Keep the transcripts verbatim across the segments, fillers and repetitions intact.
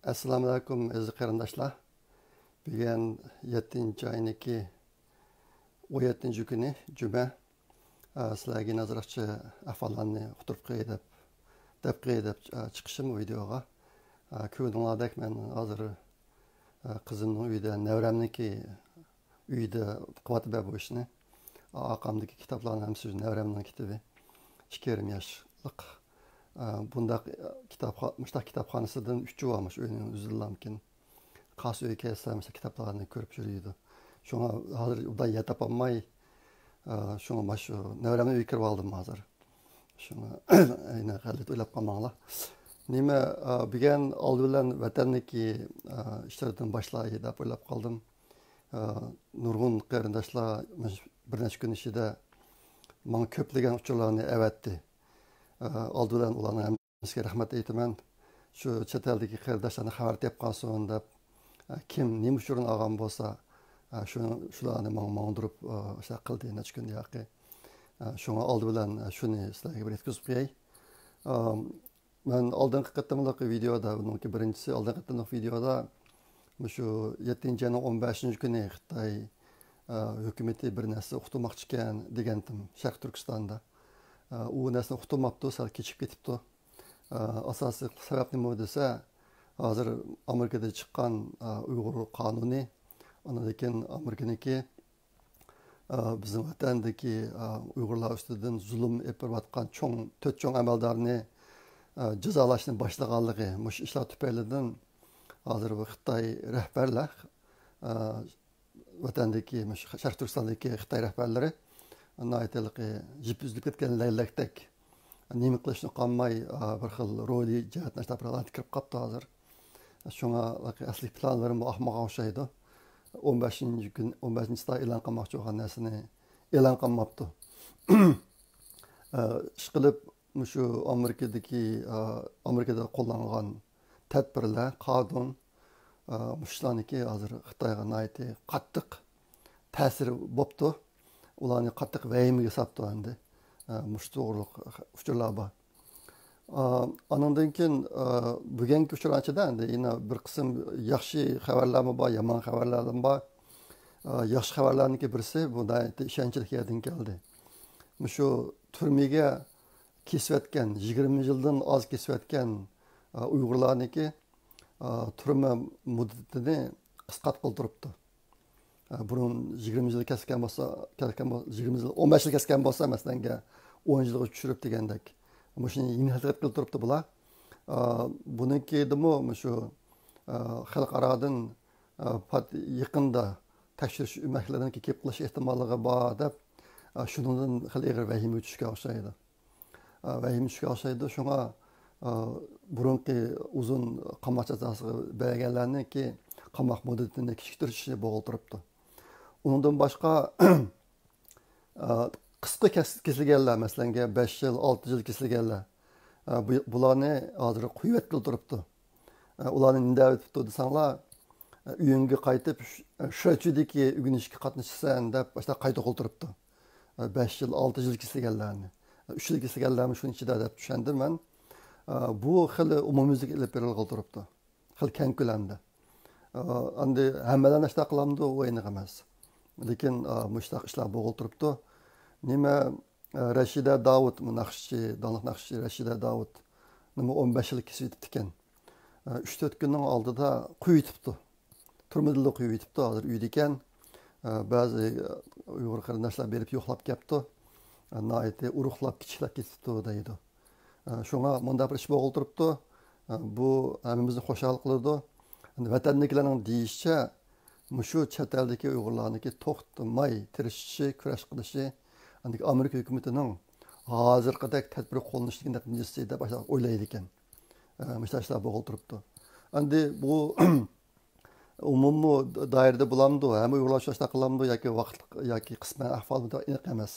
ئەسسالامۇئەلەيكۇم، ئەزىز قېرىنداشلار. بۈگۈن يەتتىنچى ئاينىڭكى ئون يەتتىنچى كۈنى، جۈمە. ئە، سىلەرگە ئازراقچە ئەھۋاللارنى ئۇقتۇرۇپ قوياي دەپ، دەپ قوياي دەپ، ئە، چىقىشىم ۋىدېئوغا. ئە، كۆرگىنىڭلاردەك، مەن ھازىر، ئە، قىزىمنىڭ ئۆيىدە، نەۋرەمنىڭكى ئۆيىدە قىلىۋاتىمەن بۇ ئىشنى. ئارقامدىكى كىتابلارنىڭ ھەممىسى نەۋرەمنىڭ كىتابى. ئىككى يېرىم ياشلىق. ئە، بۇنداق، ئە، كىتابخا-، مۇشتاق كىتابخانىسىدىن ئۈچى بار مۇشۇ ئۆينىڭ ئۆزىدىلا. قايسى ئۆيگە كەلسە مۇشۇ كىتابلارنى كۆرۈپ يۈرىدۇ. شۇڭا ھازىر ئۇدا يەر تاپالماي، ئە، شۇڭا مانا شۇ نەۋرەمنىڭ ئۆيىگە كىرىپ ئالدىم ھازىر. شۇڭا يەنە غەلىتە ئويلاپ قالماڭلار. نېمە، ئە، بۈگۈن ئالدى بىلەن ۋەتەندىكى، ئە، ئىشلاردىن باشلاي دەپ ئويلاپ قالدىم. ئە، نۇرغۇن قېرىنداشلار مۇشۇ بىر نەچچە كۈن ئىچىدە ماڭا كۆپلىگەن ئۇچۇرلارنى ئەۋەتتى. ئە، ئالدى بىلەن ئۇلارنىڭ ھەممىسىگە رەھمەت ئېيتىمەن. شۇ چەت ئەلدىكى قېرىنداشلارنى خەۋەر تېپىپ قالسۇن دەپ، ئە، كىم نېمە ئۇچۇرنى ئالغان بولسا، ئە، شۇ، شۇلارنى ماڭا ماڭدۇرۇپ، ئە، ئىشلار قىلدى نەچچە كۈندىن ياقى. ئە، شۇڭا ئالدى بىلەن، ئە، شۇنى سىلەرگە بىر يەتكۈزۈپ قوياي. ئە، مەن ئالدىنقى قېتىملىق ۋىدېئودا، بۇنىڭكى بىرىنچىسى، ئالدىنقى قېتىملىق ۋىدېئودا مۇشۇ يەتتىنچى ئاينىڭ ئون بەشىنچى كۈنى خىتاي، ئە، ھۆكۈمىتى بىر نەرسە ئۇقتۇرماقچىكەن دېگەنتىم، شەرقىي تۈركىستاندا. ئە، ئۇ نەرسىنى ئۇقتۇرماپتۇ، سەل كېچىكىپ كېتىپتۇ. ئە، ئاساسىي سەۋەب نېمە دېسە، ھازىر ئامېرىكىدا چىققان، ئە، ئۇيغۇر قانۇنى، ئاندىن كېيىن ئامېرىكىنىڭكى، ئە، بىزنىڭ ۋەتەندىكى، ئە، ئۇيغۇرلار ئۈستىدىن زۇلۇم ئېلىپ بېرىۋاتقان چوڭ، تۆت چوڭ ئەمەلدارنى، ئە، جازالاشنى باشلىغانلىقى، مۇشۇ ئىشلار تۈپەيلىدىن ھازىر بۇ خىتاي رەھبەرلەر، ئە، ۋەتەندىكى، مۇشۇ شەرقىي تۈركىستاندىكى خىتاي رەھبەرلىرى ناھايىتى ھېلىقى يىپ ئۈزۈلۈپ كەتكەن لەگلەكتەك، نېمە قىلىشنى ئۇقالماي، ئا، بىر خىل روھىي جەھەتتىن ئاشۇنداق بىر ھالەتكە كىرىپ قاپتۇ ھازىر. شۇڭا ئەسلىدىكى پىلانلىرىمۇ ئاقمىغان ئوخشايدۇ. ئون بەشىنچى كۈن، ئون بەشىنچى تاي ئېلان قىلماقچى بولغان نەرسىنى ئېلان قىلماپتۇ. ئە، ئىشقىلىپ، مۇشۇ ئامېرىكىدىكى، ئا، ئامېرىكىدا قوللانغان تەدبىرلەر، قانۇن، ئا، مۇشۇلارنىڭكى ھازىر خىتايغا ناھايىتى قاتتىق تەسىرى بوپتۇ. ئۇلارنى قاتتىق ۋەھىمىگە ساپتۇ ئەمدى. ئا، مۇشۇ توغرۇلۇق ئۇچۇرلار بار. ئا، ئانىڭدىن كېيىن، ئا، بۈگۈنكى ئۇچۇرلارنىڭ ئىچىدە ئەمدى يەنە بىر قىسىم ياخشى خەۋەرلەرمۇ بار، يامان خەۋەرلەرمۇ بار. ئا، ياخشى خەۋەرلەرنىڭكى بىرسى، بۇ ناھايىتى ئىشەنچلىك يەردىن كەلدى. مۇشۇ تۈرمىگە كېسىۋەتكەن، يىگىرمە يىلدىن ئاز كېسىۋەتكەن، ئا، ئۇيغۇرلارنىڭكى، ئا، تۈرمە مۇددىتىنى قىسقارتقىلى تۇرۇپتۇ. ئا، بۇرۇن يىگىرمە يىل كەسكەن بولسا، كەسكەن بول-، يىگىرمە يىل، ئون بەش يىل كەسكەن بولسا، مەسىلەنگە ئون يىلغا چۈشۈرۈپ دېگەندەك. مۇشۇنى يېڭىلتىلىپ قىلىپ تۇرۇپتۇ بۇلار. ئا، بۇنىڭكىدىمۇ مۇشۇ، ئا، خەلقئارادىن، ئا، پات-، يېقىندا تەكشۈرۈش ئۆمەكلىرىنىڭ كېلىپ قېلىش ئېھتىماللىقى بار دەپ، ئا، شۇنىڭدىن خېلى ئېغىر ۋەھىمىگە چۈشكەن ئوخشايدۇ. ئا، ۋەھىمە چۈشكەن ئوخشايدۇ. شۇڭا، ئا، بۇرۇنقى ئۇزۇن قاماق جازاسىغا بەرگەنلەرنىڭكى قاماق مۇددىتىنى كېچىكتۈرۈشنى بولغىلى تۇرۇپتۇ. ئۇنىڭدىن باشقا، ئا، قىسقا كەس-، كېسىلگەنلەر، مەسىلەنگە، بەش يىل، ئالتە يىل كېسىلگەنلەر، ئا، بۇ، بۇلارنى ھازىر قويۇۋەتكىلى تۇرۇپتۇ. ئا، ئۇلارنى نېمە دەۋېتىپتۇ دېسەڭلار، ئا، ئۆيۈڭگە قايتىپ، ش-، شۇچۈدىكى ئۆگىنىشكە قاتنىشىسەن دەپ، باشتا قايتا قويۇپ تۇرۇپتۇ. ئا، بەش يىل، ئالتە يىل كېسىلگەنلەرنى. ئا، ئۈچ يىل كېسىلگەنلەرمۇ شۇنىڭ ئىچىدە دەپ چۈشەندىم مەن. ئا، بۇ خېلى ئومۇميۈزلۈك ئېلىپ بېرىلغىلى تۇرۇپتۇ. خېلى كەڭ كۆلەمدە. ئا، ئەمدى ھەممەيلەن ئاشۇنداق قىلامدۇ، ئۇ ئېنىق ئەمەس. لېكىن، ئا، مۇشۇنداق ئىشلار بولغىلى تۇرۇپتۇ. نېمە، ئا، رەشىدە داۋۇت، ناخشىچى، داڭلىق ناخشىچى رەشىدە داۋۇت نېمە ئون بەش يىل كېسىۋېتىپتىكەن. ئا، ئۈچ تۆت كۈننىڭ ئالدىدا قويۇۋېتىپتۇ. تۈرمىدىلا قويۇۋېتىپتۇ، ھازىر ئۆيدىكەن. ئا، بەزى، ئا، ئۇيغۇر قېرىنداشلار بېرىپ يوقلاپ كەپتۇ. ئا، ناھايىتى ئۇرۇقلاپ، كىچىكلەپ كېتىپتۇ دەيدۇ. ئە، شۇڭا مۇنداق بىر ئىش بولغىلى تۇرۇپتۇ. ئە، بۇ ھەممىمىزنى خۇشال قىلىدۇ. ئەمدى ۋەتەندىكىلەرنىڭ دېيىشىچە، مۇشۇ چەت ئەلدىكى ئۇيغۇرلارنىڭكى توختىماي تىرىشىشى، كۈرەش قىلىشى، ئەمدى ئامېرىكا ھۆكۈمىتىنىڭ ھازىرقىدەك تەدبىر قوللىنىشىنىڭكى نەتىجىسى دەپ ئاشۇنداق ئويلايدىكەن. ئە، مۇشۇنداق ئىشلار بولغىلى تۇرۇپتۇ. ئەمدى بۇ ئومۇمىي دائىرىدە بولامدۇ، ھەممە ئۇيغۇرلار شۇنداق قىلامدۇ ياكى ۋاقىتلىق ياكى قىسمەن ئەھۋالمۇ ئېنىق ئەمەس.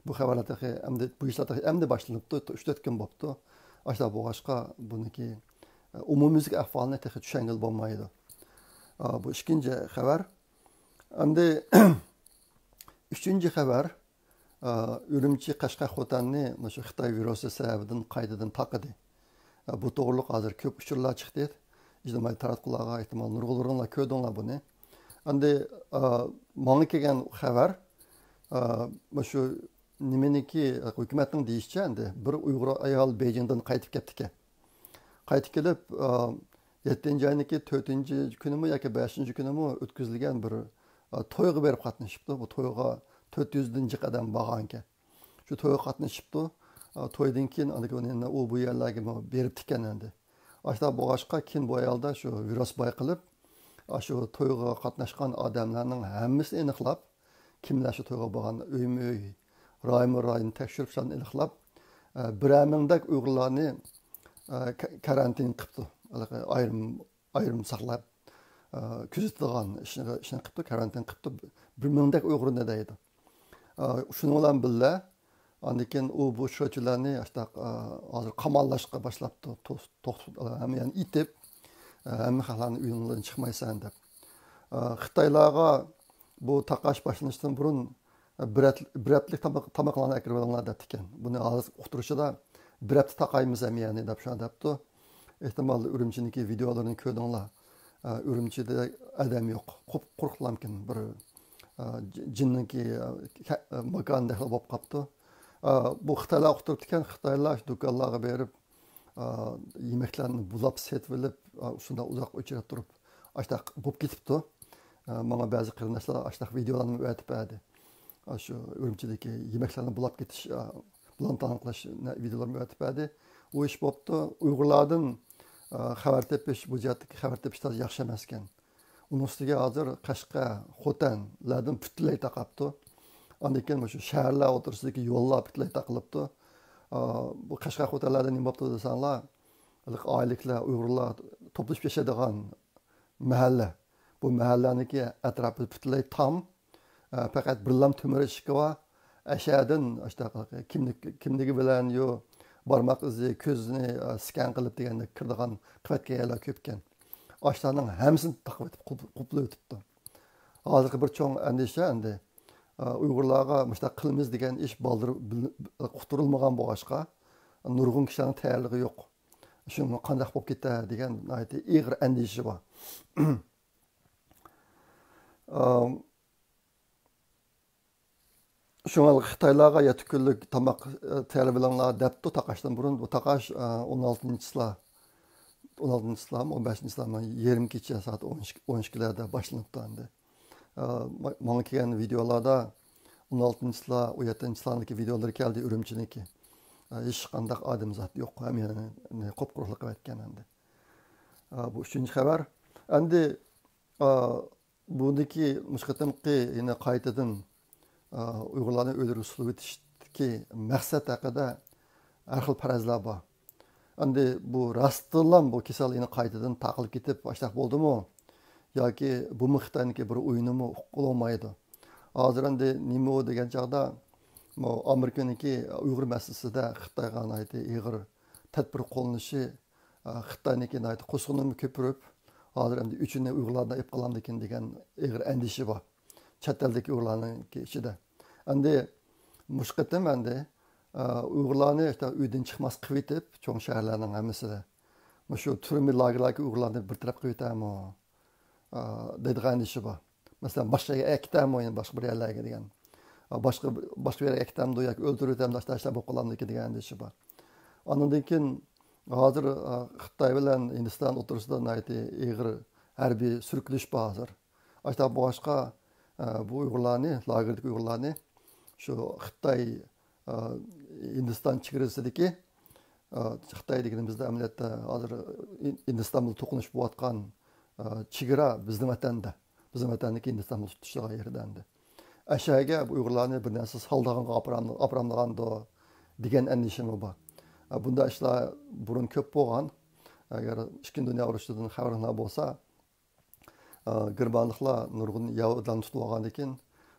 بۇ خەۋەرلەر تېخى ئەمدى، بۇ ئىشلار تېخى ئەمدى باشلىنىپتۇ، ئۈچ تۆت كۈن بوپتۇ. ئاشۇنداق بولغاچقا بۇنىڭكى، ئە، ئومۇميۈزلۈك ئەھۋالىنى تېخى چۈشەنگىلى بولمايدۇ. ئا، بۇ ئىككىنچى خەۋەر. ئەمدى ئۈچىنچى خەۋەر، ئا، ئۈرۈمچى، قەشقەر، خوتەننى مۇشۇ خىتاي ۋىرۇسى سەۋەبىدىن قايتىدىن تاقىدى. ئا، بۇ توغرۇلۇق ھازىر كۆپ ئۇچۇرلار چىقتى. ئىجتىمائىي تاراتقۇلارغا، ئېھتىمال نۇرغۇنلىرىڭلار كۆردۈڭلار بۇنى. ئەمدى، ئا، ماڭا كەلگەن خەۋەر، ئا، مۇشۇ نېمىنىڭكى، ھۆكۈمەتنىڭ دېيىشىچە، ئەمدى بىر ئۇيغۇر ئايال بېيجىڭدىن قايتىپ كەپتىكەن. قايتىپ كېلىپ، ئا، يەتتىنچى ئاينىڭكى تۆتىنچى كۈنىمۇ ياكى بەشىنچى كۈنىمۇ ئۆتكۈزۈلگەن بىر، ئا، تويغا بېرىپ قاتنىشىپتۇ. بۇ تويغا تۆت يۈزدىن جىق ئادەم بارغانىكەن. شۇ تويغا قاتنىشىپتۇ. ئا، تويدىن كېيىن ئاندىن كېيىن ئۇ بۇ يەرلەرگە بېرىپتىكەن ئەمدى. ئاشۇنداق بولغاچقا، كېيىن بۇ ئايالدا شۇ ۋىرۇس بايقىلىپ، ئاشۇ تويغا قاتناشقان ئادەملەرنىڭ ھەممىسىنى ئېنىقلاپ، كىملەر شۇ تويغا بارغان، ئۆيمۇ ئۆي، رايمۇ راينى تەكشۈرۈپ، شۇلارنى ئېنىقلاپ، ئە، بىرەر مىڭدەك ئۇيغۇرلارنى، ئە، كا-، كارانتىن قىپتۇ. ھېلىقى ئايرىم، ئايرىم ساقلاپ، ئە، كۆزىتىدىغان ئىشنى، ئىشنى قىپتۇ، كارانتىن قىپتۇ. بىر مىڭدەك ئۇيغۇرنى دەيدۇ. ئە، شۇنىڭ بىلەن بىللە، ئاندىن كېيىن ئۇ بۇ شۇچىلارنى ئاشتاق، ئە، ھازىر قاماللاشقا باشلاپتۇ. توس-، توختىتىپ، ھەممە يەرنى ئېتىپ، ئە، ھەممە خەقلەرنى ئۆيۈڭلاردىن چىقمايسەن دەپ. ئە، خىتايلارغا بۇ تاقاش باشلىنىشتىن بۇرۇن، ئە، بىر ھەپ-، بىر ھەپتىلىك تاماق-، تاماقلارنى ئەكىرىۋېلىڭلار دەپتىكەن. بۇنى ھازىر ئۇقتۇرۇشىدا بىر ھەپتە تاقايمىز ھەممە يەرنى دەپ شۇنداق دەپتۇ. ئېھتىمال ئۈرۈمچىنىڭكى ۋىدېئولىرىنى كۆردۈڭلار. ئە، ئۈرۈمچىدە ئادەم يوق. قۇپ-، قۇرۇقلامكەن بىر، ئە، جى-، جىننىڭكى، ئە، كە-، ئە، ماكانىدەكلا بولۇپ قاپتۇ. ئە، بۇ خىتايلار ئۇقتۇرۇپتىكەن، خىتايلار شۇ دۇكانلارغا بېرىپ، ئە، يېمەكلەرنى بۇلاپ سېتىۋېلىپ، ئە، شۇنداق ئۇزاق ئۆچرەت تۇرۇپ، ئاشتاق بولۇپ كېتىپتۇ. ئە، ماڭا بەزى قېرىنداشلار ئاشتاق ۋىدېئولارنى ئەۋەتىپ بەردى. ئاشۇ ئۈرۈمچىدىكى يېمەكلەرنى بۇلاپ كېتىش، ئە، بۇلان-تالان قىلىش ۋىدېئولىرىمۇ ئەۋەتىپ بەردى. ئۇ ئىش بوپتۇ. ئۇيغۇرلاردىن، ئە، خەۋەر تېپىش، بۇ جەھەتتىكى خەۋەر تېپىش تازا ياخشى ئەمەسكەن. ئۇنىڭ ئۈستىگە ھازىر قەشقەر، خوتەنلەردىن پۈتۈنلەي تاقاپتۇ. ئاندىن كېيىن مۇشۇ شەھەرلەر ئوتتۇرىسىدىكى يوللار پۈتۈنلەي تاقىلىپتۇ. ئا، بۇ قەشقەر، خوتەنلەردە نېمە بوپتۇ دېسەڭلار، ھېلىقى ئائىلىلىكلەر، ئۇيغۇرلار توپلىشىپ ياشايدىغان مەھەللە. بۇ مەھەللەنىڭكى ئەتراپى پۈتۈنلەي تام. ئە، پەقەت بىرلام تۆمۈر ئىشىكى بار. ئەشەدىن ئاشۇنداق كىملىك، كىملىكى بىلەن يو بارماق ئىزى، كۆزىنى، ئە، سكان قىلىپ دېگەندەك كىرىدىغان قىممەتكە يەرلەر كۆپكەن. ئاشۇلارنىڭ ھەممىسىنى تاقىۋېتىپ قۇپ-، قۇپلىۋېتىپتۇ. ھازىرقى بىر چوڭ ئەندىشە ئەمدى، ئە، ئۇيغۇرلارغا مۇشۇنداق قىلىمىز دېگەن ئىش بالدۇر بىل-، ئۇقتۇرۇلمىغان بولغاچقا، نۇرغۇن كىشىلەرنىڭ تەييارلىقى يوق. شۇڭا قانداق بولۇپ كېتەر دېگەن ناھايىتى ئېغىر ئەندىشە بار. ئام، شۇڭا خىتايلارغا يەتتە كۈنلۈك تاماق، ئە، تەييارلىۋېلىڭلار دەپتۇ تاقاشتىن بۇرۇن. بۇ تاقاش، ئە، ئون ئالتىنچى چىسلا، ئون ئالتىنچى چىسلامۇ، ئون بەشىنچى چىسلامۇ، يېرىم كېچە سائەت ئون ئىككى، ئون ئىككىلەردە باشلىنىپتۇ ئەمدى. ئە، ما-، ماڭا كەلگەن ۋىدېئولاردا ئون ئالتىنچى چىسلا، ئون يەتتىنچى چىسلانىڭكى ۋىدېئولىرى كەلدى ئۈرۈمچىنىڭكى. ئە، ھېچقانداق ئادەم زات يوق، ھەممە يەرنى قۇپقۇرۇقلۇق قىلىۋەتكەن ئەمدى. ئە، بۇ ئۈچىنچى خەۋەر. ئەمدى، ئە، بۇندىكى مۇشۇ قېتىمقى يەنە قايتىدىن، ئا، ئۇيغۇرلارنى ئۆيلىرىگە سولىۋېتىشتىكى مەقسەت ھەققىدە ھەر خىل پەرەزلەر بار. ئەمدى بۇ راستتىنلا بۇ كېسەل يەنە قايتىدىن تارقىلىپ كېتىپ، ئاشۇنداق بولدىمۇ؟ ياكى بۇمۇ خىتاينىڭكى بىر ئويۇنىمۇ ئۇققىلى بولمايدۇ. ھازىر ئەمدى نېمە ئۇ دېگەن چاغدا، بۇ ئامېرىكىنىڭكى ئۇيغۇر مەسىلىسىدە خىتايغا ناھايىتى ئېغىر تەدبىر قوللىنىشى، ئا، خىتاينىڭكى ناھايىتى قورسىقىنىمۇ كۆپۈرۈپ، ھازىر ئەمدى ئۆچىنى ئۇيغۇرلاردىن ئېلىپ قالامدىكىن دېگەن ئېغىر ئەندىشە بار چەت ئەلدىكى ئۇيغۇرلارنىڭكى ئىچىدە. ئەمدى مۇشۇ قېتىم ئەمدى، ئا، ئۇيغۇرلارنى ئۆيدىن چىقماس قىلىۋېتىپ، چوڭ شەھەرلەرنىڭ ھەممىسىدە مۇشۇ تۈرمە لاگېرلاردىكى ئۇيغۇرلارنى بىر تەرەپ قىلىۋېتەرمۇ؟ ئا، دەيدىغان ئەندىشە بار. مەسىلەن، باشقا يەرگە ئەكېتەرمۇ، يەنە باشقا بىر يەرلەرگە دېگەن. ئا، باشقا، باشقا بىر يەرگە ئەكېتەمدۇ ياكى ئۆلتۈرۈۋېتەمدۇ، ئاشۇنداق ئىشلار بولۇپ قالامدىكىن دېگەن ئەندىشە بار. ئاندىن كېيىن ھازىر، ئا، خىتاي بىلەن ھىندىستان ئوتتۇرىسىدا ناھايىتى ئېغىر ھەربىي سۈركىلىش بار ھازىر. ئاشۇنداق بولغاچقا، ئا، بۇ ئۇيغۇرلارنى، لاگېردىكى ئۇيغۇرلارنى شۇ خىتاي، ئا، ھىندىستان چېگرىسىدىكى، ئا، خىتاي دېگىنىمىزدە ئەمەلىيەتتە ھازىر ھىندىستان بىلەن توقۇنۇش بولۇۋاتقان، ئا، چېگرا بىزنىڭ ۋەتەندە. بىزنىڭ ۋەتەندىكى ھىندىستان بىلەن تۇتىشىدىغان يېرىدە ئەمدى. ئەشەگە بۇ ئۇيغۇرلارنى بىر نەرسە سالىدىغانغا ئاپىرام-، ئاپىرامدىغاندۇ دېگەن ئەندىشىمۇ بار. ئا، بۇنداق ئىشلار بۇرۇن كۆپ بولغان. ئەگەر ئىككىنچى دۇنيا ئۇرۇشىدىن خەۋىرىڭلار بولسا، ئا، گېرمانلىقلار نۇرغۇن يەھۇدىيلارنى تۇتۇپ ئالغاندىن كېيىن،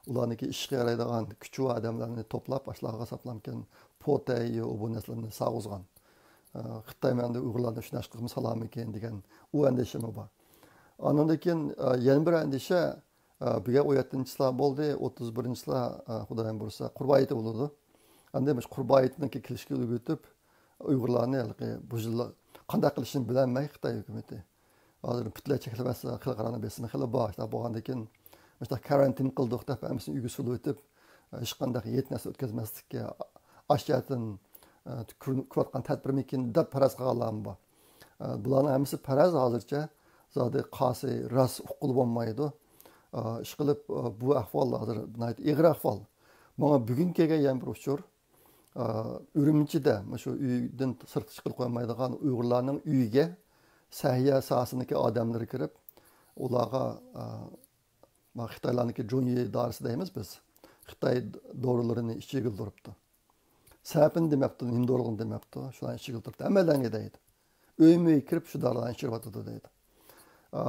ئۇلارنىڭكى ئىشقا يارايدىغان كۈچى بار ئادەملەرنى توپلاپ، ئاشۇلارغا ساپلامكەن، پوتەي، ئۇ بۇ نەرسىلەرنى سالغۇزغان. ئا، خىتاي مەندە ئۇيغۇرلارنى شۇنداق قىلسا سالامىكىن دېگەن ئۇ ئەندىشىمۇ بار. ئاندىن كېيىن، ئا، يەنە بىر ئەندىشە، ئا، بۈگۈن ئون يەتتىنچى چىسلا بولدى، ئوتتۇز بىرىنچى چىسلا، ئا، خۇدايىم بۇيرۇسا، قۇربان ھېيتى بولىدۇ. ئەمدى مۇشۇ قۇربان ھېيتنىڭكى كېلىشىگە ئۈلگۈرتۈپ، ئۇيغۇرلارنى ھېلىقى بۇ يىللار قانداق قىلىشنى بىلەلمەي خىتاي ھۆكۈمىتى. ھازىر پۈتۈنلەي چەكلىۋەتسە، خەلقئارانىڭ بېسىمى خېلى بار. شۇنداق بولغاندىن كېيىن، مۇشۇنداق كارانتىن قىلدۇق دەپ، ھەممىسىنى ئۆيگە سولىۋېتىپ، ھېچقانداق يەيدىغان نەرسە ئۆتكۈزمەسلىككە، ئاشۇ يەردىن، ئە، كۆرۈن-، كۆرۈۋاتقان تەدبىرمىكىن دەپ پەرەز قىلغانلارمۇ بار. ئە، بۇلارنىڭ ھەممىسى پەرەز ھازىرچە، زادى قاسى راست ئۇققىلى بولمايدۇ. ئە، ئىشقىلىپ، ئە، بۇ ئەھۋال ھازىر ناھايىتى ئېغىر ئەھۋال. ماڭا بۈگۈن كەلگەن يەنە بىر ئۇچۇر، ئە، ئۈرۈمچىدە مۇشۇ ئۆيدىن سىرتقا چىقىپ قويمايدىغان ئۇيغۇرلارنىڭ ئۆيىگە سەھىيە ساھەسىنىڭكى ئادەملىرى كىرىپ، ئۇلارغا، ئە، ما خىتايلارنىڭكى جۇنيې دارىسى دەيمىز بىز. خىتاي دورىلىرىنى ئىچىگىلى تۇرۇپتۇ. سەۋەبىنى دېمەپتۇ، نېمە دورىلىرىنى دېمەپتۇ. شۇلارنى ئىچىگىلى تۇرۇپتۇ. ھەممەيلەنگە دەيدۇ. ئۆيمۇ ئۆي كىرىپ شۇ دارىلارنى ئىچىرىۋاتىدۇ دەيدۇ. ئا،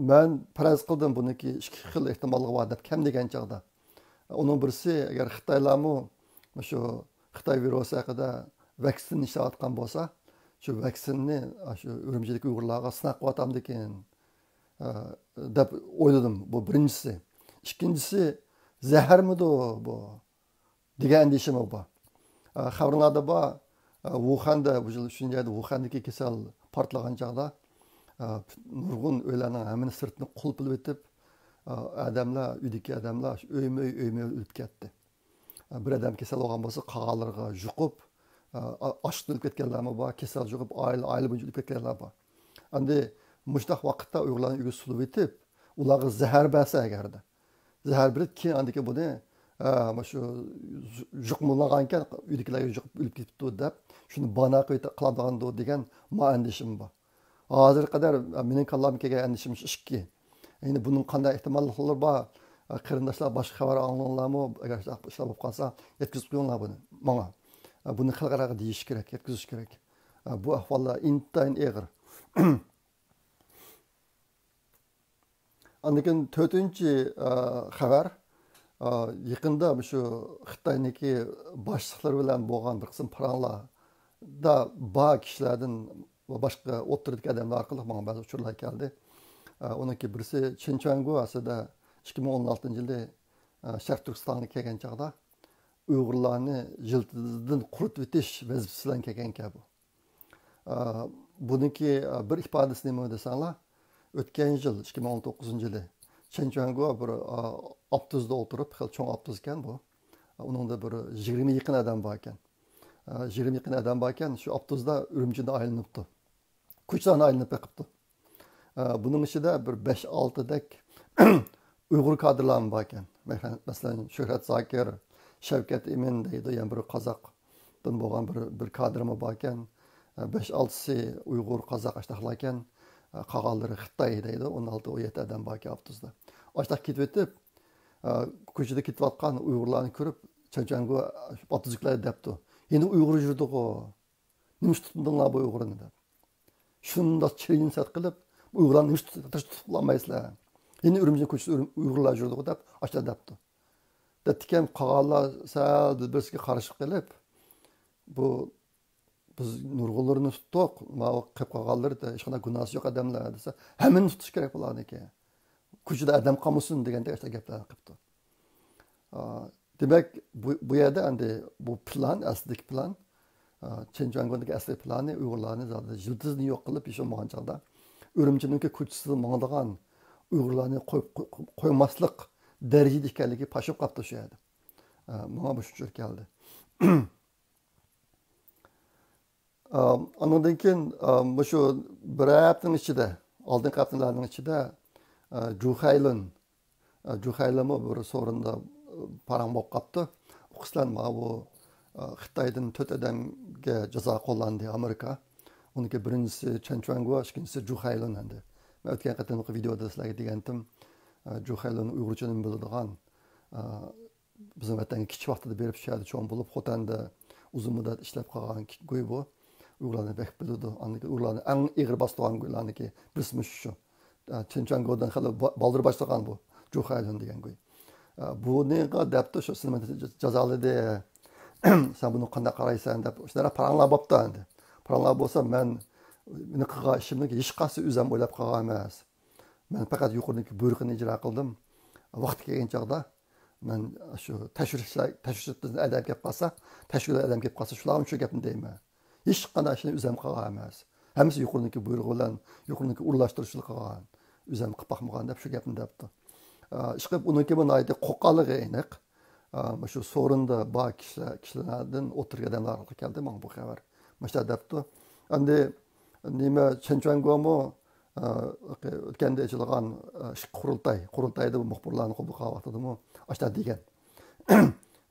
مەن پەرەز قىلدىم، بۇنىڭكى ئىككى خىل ئېھتىماللىقى بار دەپ كەم دېگەن چاغدا. ئۇنىڭ بىرسى، ئەگەر خىتايلارمۇ شۇ خىتاي ۋىرۇسى ھەققىدە ۋاكسىن ئىشلەۋاتقان بولسا، شۇ ۋاكسىننى شۇ ئۈرۈمچىدىكى ئۇيغۇرلارغا سىناق قىلىۋاتامدىكىن، ئە، دەپ ئويلىدىم. بۇ بىرىنچىسى. ئىككىنچىسى، زەھەرمىدۇ بۇ دېگەن ئەندىشىمۇ بار. ئە، خەۋەرلەردە بار، ئە، ۋۇخەندە، بۇ يىل شۇنىڭ يەردە ۋۇخەندىكى كېسەل پارتلىغان چاغدا، ئە، نۇرغۇن ئۆيلەرنىڭ ھەممىنى سىرتىنى قۇلۇپلىۋېتىپ، ئە، ئادەملەر، ئۆيدىكى ئادەملەر شۇ ئۆيمۇ ئۆي، ئۆيمۇ ئۆي ئۆلۈپ كەتتى. بىر ئادەم كېسەل بولغان بولسا، قالغانلىرىغا يۇقۇپ، ئاچلىقتىن ئۆلۈپ كەتكەنلەرمۇ بار، كېسەل يۇقۇپ، ئائىلە، ئائىلە بويىچە ئۆلۈپ كەتكەنلەر بار. ئەمدى مۇشۇنداق ۋاقىتتا ئۇيغۇرلارنى ئۆيگە سولىۋېتىپ، ئۇلارغا زەھەر بەرسە ئەگەردە، زەھەر بېرىپ، كېيىن ئاندىن كېيىن بۇنى، ئە، مۇشۇ يۇقمىلىغانكەن، ئۆيدىكىلەرگە يۇقۇپ ئۆلۈپ كېتىپتۇ دەپ، شۇنى بانا قىلىپ قىلىدىغاندۇ دېگەن ما ئەندىشىم بار. ھازىرغا قەدەر، ئە، مېنىڭ كاللامغا كەلگەن ئەندىشىم شۇ ئىككى. يەنى بۇنىڭ قانداق ئېھتىماللىقلىرى بار؟ ئە، قېرىنداشلار، باشقا خەۋەر ئاڭلىدىڭلارمۇ؟ ئەگەر شۇنداق ئىشلار بولۇپ قالسا، يەتكۈزۈپ قويۇڭلار بۇنى ماڭا. ئە، بۇنى خەلقئاراغا دېيىش كېرەك، يەتكۈزۈش كېرەك. ئە، بۇ ئەھۋاللار ئىنتايىن ئېغىر. ئاندىن كېيىن تۆتىنچى، ئە، خەۋەر. ئە، يېقىندا مۇشۇ خىتاينىڭكى باشلىقلىرى بىلەن بولغان بىر قىسىم پاراڭلاردا بار كىشىلەردىن ۋە باشقا ئوتتۇرىدىكى ئادەملەر ئارقىلىق ماڭا بەزى ئۇچۇرلار كەلدى. ئە، ئۇنىڭكى بىرسى چېن چۈەنگو ئەسلىدە ئىككى مىڭ ئون ئالتىنچى يىلى، ئە، شەرقىي تۈركىستانغا كەلگەن چاغدا ئۇيغۇرلارنى يىلتىزىدىن قۇرۇتۇۋېتىش ۋەزىپىسى بىلەن كەلگەنكەن بۇ. ئە، بۇنىڭكى، ئە، بىر ئىپادىسى نېمە دېسەڭلار، ئۆتكەن يىل، ئىككى مىڭ ئون توققۇزىنچى يىلى چېن چۈەنگو بىر، ئە، ئاپتوبۇستا ئولتۇرۇپ، خېلى چوڭ ئاپتوبۇس ئىكەن بۇ. ئۇنىڭدا بىر يىگىرمە يېقىن ئادەم بار ئىكەن. ئە، يىگىرمە يېقىن ئادەم بار ئىكەن، شۇ ئاپتوبۇستا ئۈرۈمچىدە ئايلىنىپتۇ. كوچىلارنى ئايلىنىپ بېقىپتۇ. ئە، بۇنىڭ ئىچىدە بىر بەش-ئالتىدەك ئۇيغۇر كادىرلارمۇ بار ئىكەن. مەسىلەن، شۆھرەت زاكىر، شەۋكەت ئىمىن دەيدۇ، يەنە بىر قازاقتىن بولغان بىر، بىر كادىرمۇ بار ئىكەن. ئە، بەش-ئالتىسى ئۇيغۇر، قازاق ئاشتاقلار ئىكەن. ئە، قالغانلىرى خىتاي دەيدۇ، ئون ئالتە، ئون يەتتە ئادەم بار ئىكەن ئاپتوبۇستا. ئاشتاق كېتىۋېتىپ، ئە، كوچىدا كېتىۋاتقان ئۇيغۇرلارنى كۆرۈپ، چېن چۈەنگو ئاپتوبۇسدىكىلەر دەپتۇ، يەنە ئۇيغۇر يۈرىدىغۇ. نېمىشقا تۇتمىدىڭلار بۇ ئۇيغۇرنى دەپ. شۇنداق چىرىنسەت قىلىپ، بۇ ئۇيغۇرلارنى نېمىشقا تۇتۇپ، تۇتۇپ بولالمايسىلەر؟ يەنە ئۈرۈمچىنىڭ كوچىسىدا ئۇيغۇرلار يۈرىدىغۇ دەپ ئاشۇنداق دەپتۇ. دەپتىكەن، قالغانلار سەل بىر-، بىرسىگە قارىشىپ قېلىپ، بۇ، بىز نۇرغۇنلىرىنى تۇتتۇق، ماۋۇ قېلىپ قالغانلىرى ھېچقانداق گۇناھسى يوق ئادەملەر دېسە، ھەممىنى تۇتۇش كېرەك بۇلارنىڭكى. كوچىدا ئادەم قالمىسۇن دېگەندەك ئاشۇنداق گەپلەرنى قىپتۇ. ئا، دېمەك، بۇ، بۇ يەردە ئەمدى بۇ پىلان، ئەسلىدىكى پىلان، ئا، چېن چۈەنگونىڭكى ئەسلى پىلانى ئۇيغۇرلارنى زادى يىلتىزىنى يوق قىلىپ ياشىمىغان چاغدا ئۈرۈمچىنىڭكى كوچىسىدا ماڭىدىغان ئۇيغۇرلارنى قويۇپ، قوي-، قويماسلىق دەرىجىدە ئىكەنلىكى پاش بولۇپ قاپتۇ شۇ يەردە. ئا، ماڭا مۇشۇ ئۇچۇر كەلدى. ئا، ئانىڭدىن كېيىن، ئا، مۇشۇ بىر ھەپتىنىڭ ئىچىدە، ئالدىنقى ھەپتىلەرنىڭ ئىچىدە، ئا، جۇ خەيلۇن، ئا، جۇ خەيلۇنمۇ بىر سورۇندا، ئا، پاراڭ بولۇپ قاپتۇ. ئۇ قىسلار ماۋۇ، ئا، خىتايدىن تۆت ئادەمگە جازا قوللاندى ئامېرىكا. ئۇنىڭكى بىرىنچىسى چېن چۈەنگو، ئىككىنچىسى جۇ خەيلۇن ئەمدى. مەن ئۆتكەن قېتىمقى ۋىدېئودا سىلەرگە دېگەنتىم، ئا، جۇ خەيلۇن ئۇيغۇرچە نېمە بىلىدىغان، ئا، بىزنىڭ ۋەتەنگە كىچىك ۋاقتىدا بېرىپ، شۇ يەردە چوڭ بولۇپ، خوتەندە ئۇزۇن مۇددەت ئىشلەپ قالغان گۇي بۇ. ئۇيغۇرلارنى بەك بىلىدۇ. ئاندىن كېيىن ئۇيغۇرلارنى ئەڭ ئېغىر باستۇرغان گۇيلارنىڭكى بىرسى مۇشۇ شۇ. ئە، چېن چۈەنگودىن خېلى با-، بالدۇر باشلىغان بۇ. جۇ خەيلۇن دېگەن گۇي. ئە، بۇنىڭغا دەپتۇ، شۇ سېنى جازالىدى. سەن بۇنى قانداق قارايسەن دەپ، شۇنداق پاراڭلار بوپتۇ ئەمدى. پاراڭلار بولسا مەن مېنىڭ قىلغان ئىشىمنى ھېچقايسى ئۆزۈم ئويلاپ قالغان ئەمەس. مەن پەقەت يۇقىرىدىكى بۇيرۇقنى ئىجرا قىلدىم. ۋاقتى كەلگەن چاغدا مەن شۇ تەكشۈرۈشلەر، تەكشۈرۈشتىن ئادەم كېلىپ قالسا، تەكشۈرگەن ئادەم كېلىپ قالسا، شۇلارغا شۇ گەپنى دەيمەن. ھېچقانداق ئىشنى ئۆزۈم قىلغان ئەمەس. ھەممىسى يۇقىرىنىڭكى بۇيرۇقى بىلەن، يۇقىرىنىڭكى ئورۇنلاشتۇرۇشى بىلەن قىلغان. ئۆزۈم قىلىپ باقمىغان دەپ شۇ گەپنى دەپتۇ. ئىشقىلىپ ئۇنىڭكى بۇ ناھايىتى قورققانلىقى ئېنىق. مۇشۇ سورۇندا بار كىشىلەر، كىشىلەردىن ئوتتۇرىغا ئادەملەر ئارقىلىق كەلدى ماڭا بۇ خەۋەر. مۇشۇنداق دەپتۇ. ئەمدى نېمە، چېن چۈەنگومۇ ئۆتكەندە ئېچىلغان ئىككى قۇرۇلتاي، قۇرۇلتايدا بۇ مۇخبىرلارنى قوبۇل قىلغان ۋاقتىدىمۇ ئاشۇنداق دېگەن.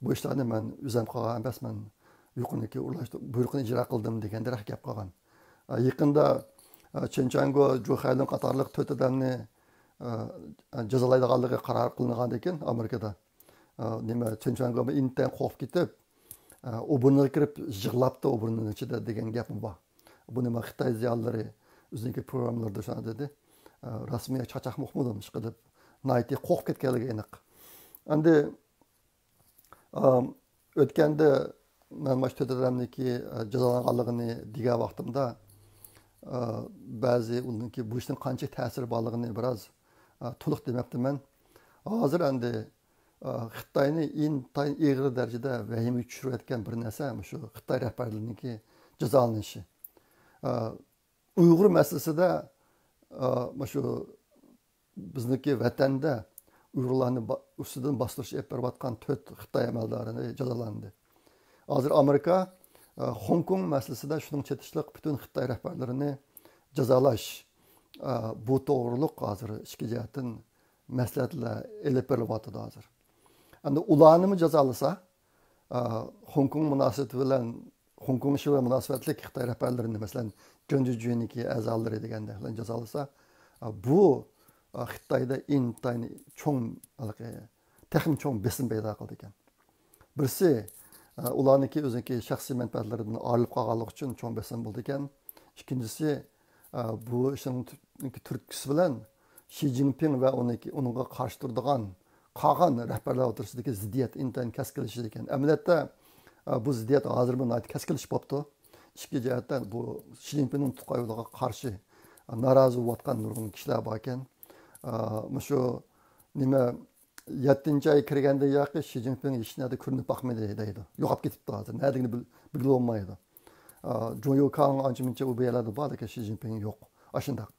بۇ ئىشلارنى مەن ئۆزۈم قىلغان ئەمەس، مەن يۇقىرىنىڭكى ئورۇنلاشتۇ-، بۇيرۇقىنى ئىجرا قىلدىم دېگەندەك گەپ قىلغان. يېقىندا چېن چۈەنگو، جۇ خەيلۇن قاتارلىق تۆت ئادەمنى جازالايدىغانلىقى قارار قىلىنغاندىن كېيىن ئامېرىكىدا، نېمە، چېن چۈەنگو ئىنتايىن قورقۇپ كېتىپ، ئوبورنىغا كىرىپ يىغلاپتۇ، ئوبورنىنىڭ ئىچىدە دېگەن گەپمۇ بار. بۇنى مانا خىتاي زىيالىيلىرى ئۆزىنىڭكى پروگراممىلىرىدا شۇنداق دېدى. رەسمىي چاقچاقمۇ ئۇقمىدىم، ئىشقىلىپ ناھايىتى قورقۇپ كەتكەنلىكى ئېنىق. ئەمدى ئام، ئۆتكەندە مەن مانا شۇ تۆت ئادەمنىڭكى، ئە، جازالانغانلىقىنى دېگەن ۋاقتىمدا، ئە، بەزى ئۇنىڭكى بۇ ئىشنىڭ قانچىلىك تەسىرى بارلىقىنى بىراز، ئە، تولۇق دېمەپتىمەن. ھازىر ئەمدى، ئە، خىتاينى ئىنتايىن ئېغىر دەرىجىدە ۋەھىمىگە چۈشۈرۈۋەتكەن بىر نەرسە مۇشۇ خىتاي رەھبەرلىرىنىڭكى جازالىنىشى. ئە، ئۇيغۇر مەسىلىسىدە، ئە، مۇشۇ بىزنىڭكى ۋەتەندە ئۇيغۇرلارنى با-، ئۈستىدىن باستۇرۇش ئېلىپ بېرىۋاتقان تۆت خىتاي ئەمەلدارى جازالاندى. ھازىر ئامېرىكا، ئە، خوڭكوڭ مەسىلىسىدە شۇنىڭغا چېتىشلىق پۈتۈن خىتاي رەھبەرلىرىنى جازالاش، ئە، بۇ توغرۇلۇق ھازىر ئىچكى جەھەتتىن مەسلىھەتلەر ئېلىپ بېرىلىۋاتىدۇ ھازىر. ئەمدى ئۇلارنىمۇ جازالىسا، ئە، خوڭكوڭ مۇناسىۋىتى بىلەن، خوڭكوڭ ئىشى بىلەن مۇناسىۋەتلىك خىتاي رەھبەرلىرىنى، مەسىلەن، جۇڭجۈجۈنىڭكى ئەزالىرى دېگەندەك بىلەن جازالىسا، ئە، بۇ، ئە، خىتايدا ئىنتايىن چوڭ، ھېلىقى، تېخىمۇ چوڭ بېسىم پەيدا قىلىدىكەن. بىرسى، ئە، ئۇلارنىڭكى ئۆزىنىڭكى شەخسىي مەنپەئەتلىرىدىن ئايرىلىپ قالغانلىقى ئۈچۈن چوڭ بېسىم بولىدىكەن. ئىككىنچىسى، ئە، بۇ ئىشنىڭ تۈ-، تۈرتكىسى بىلەن شى جىنپىڭ ۋە ئۇنىڭكى، ئۇنىڭغا قارشى تۇرىدىغان قالغان رەھبەرلەر ئوتتۇرىسىدىكى زىددىيەت ئىنتايىن كەسكىنلىشىدىكەن. ئەمەلىيەتتە، ئە، بۇ زىددىيەت ھازىرمۇ ناھايىتى كەسكىنلىشىپ بوپتۇ. ئىككى جەھەتتە بۇ شى جىنپىڭنىڭ تۇتقايلىقىغا قارشى، ئە، نارازى بولۇۋاتقان نۇرغۇن كىشىلەر باركەن. ئە، مۇشۇ نېمە، يەتتىنچى ئاي كىرگەندىن ياقى شى جىنپىڭ ھېچ نەدە كۆرۈنۈپ باقمىدى دەيدۇ. يوقاپ كېتىپتۇ ھازىر. نەدىكىنى بىل-، بىلگىلى بولمايدۇ. ئا، جۇڭ يۇكاڭ ئانچە مۇنچە ئۇ بۇ يەرلەردە بار، لېكىن شى جىنپىڭ يوق. ئاشۇنداق.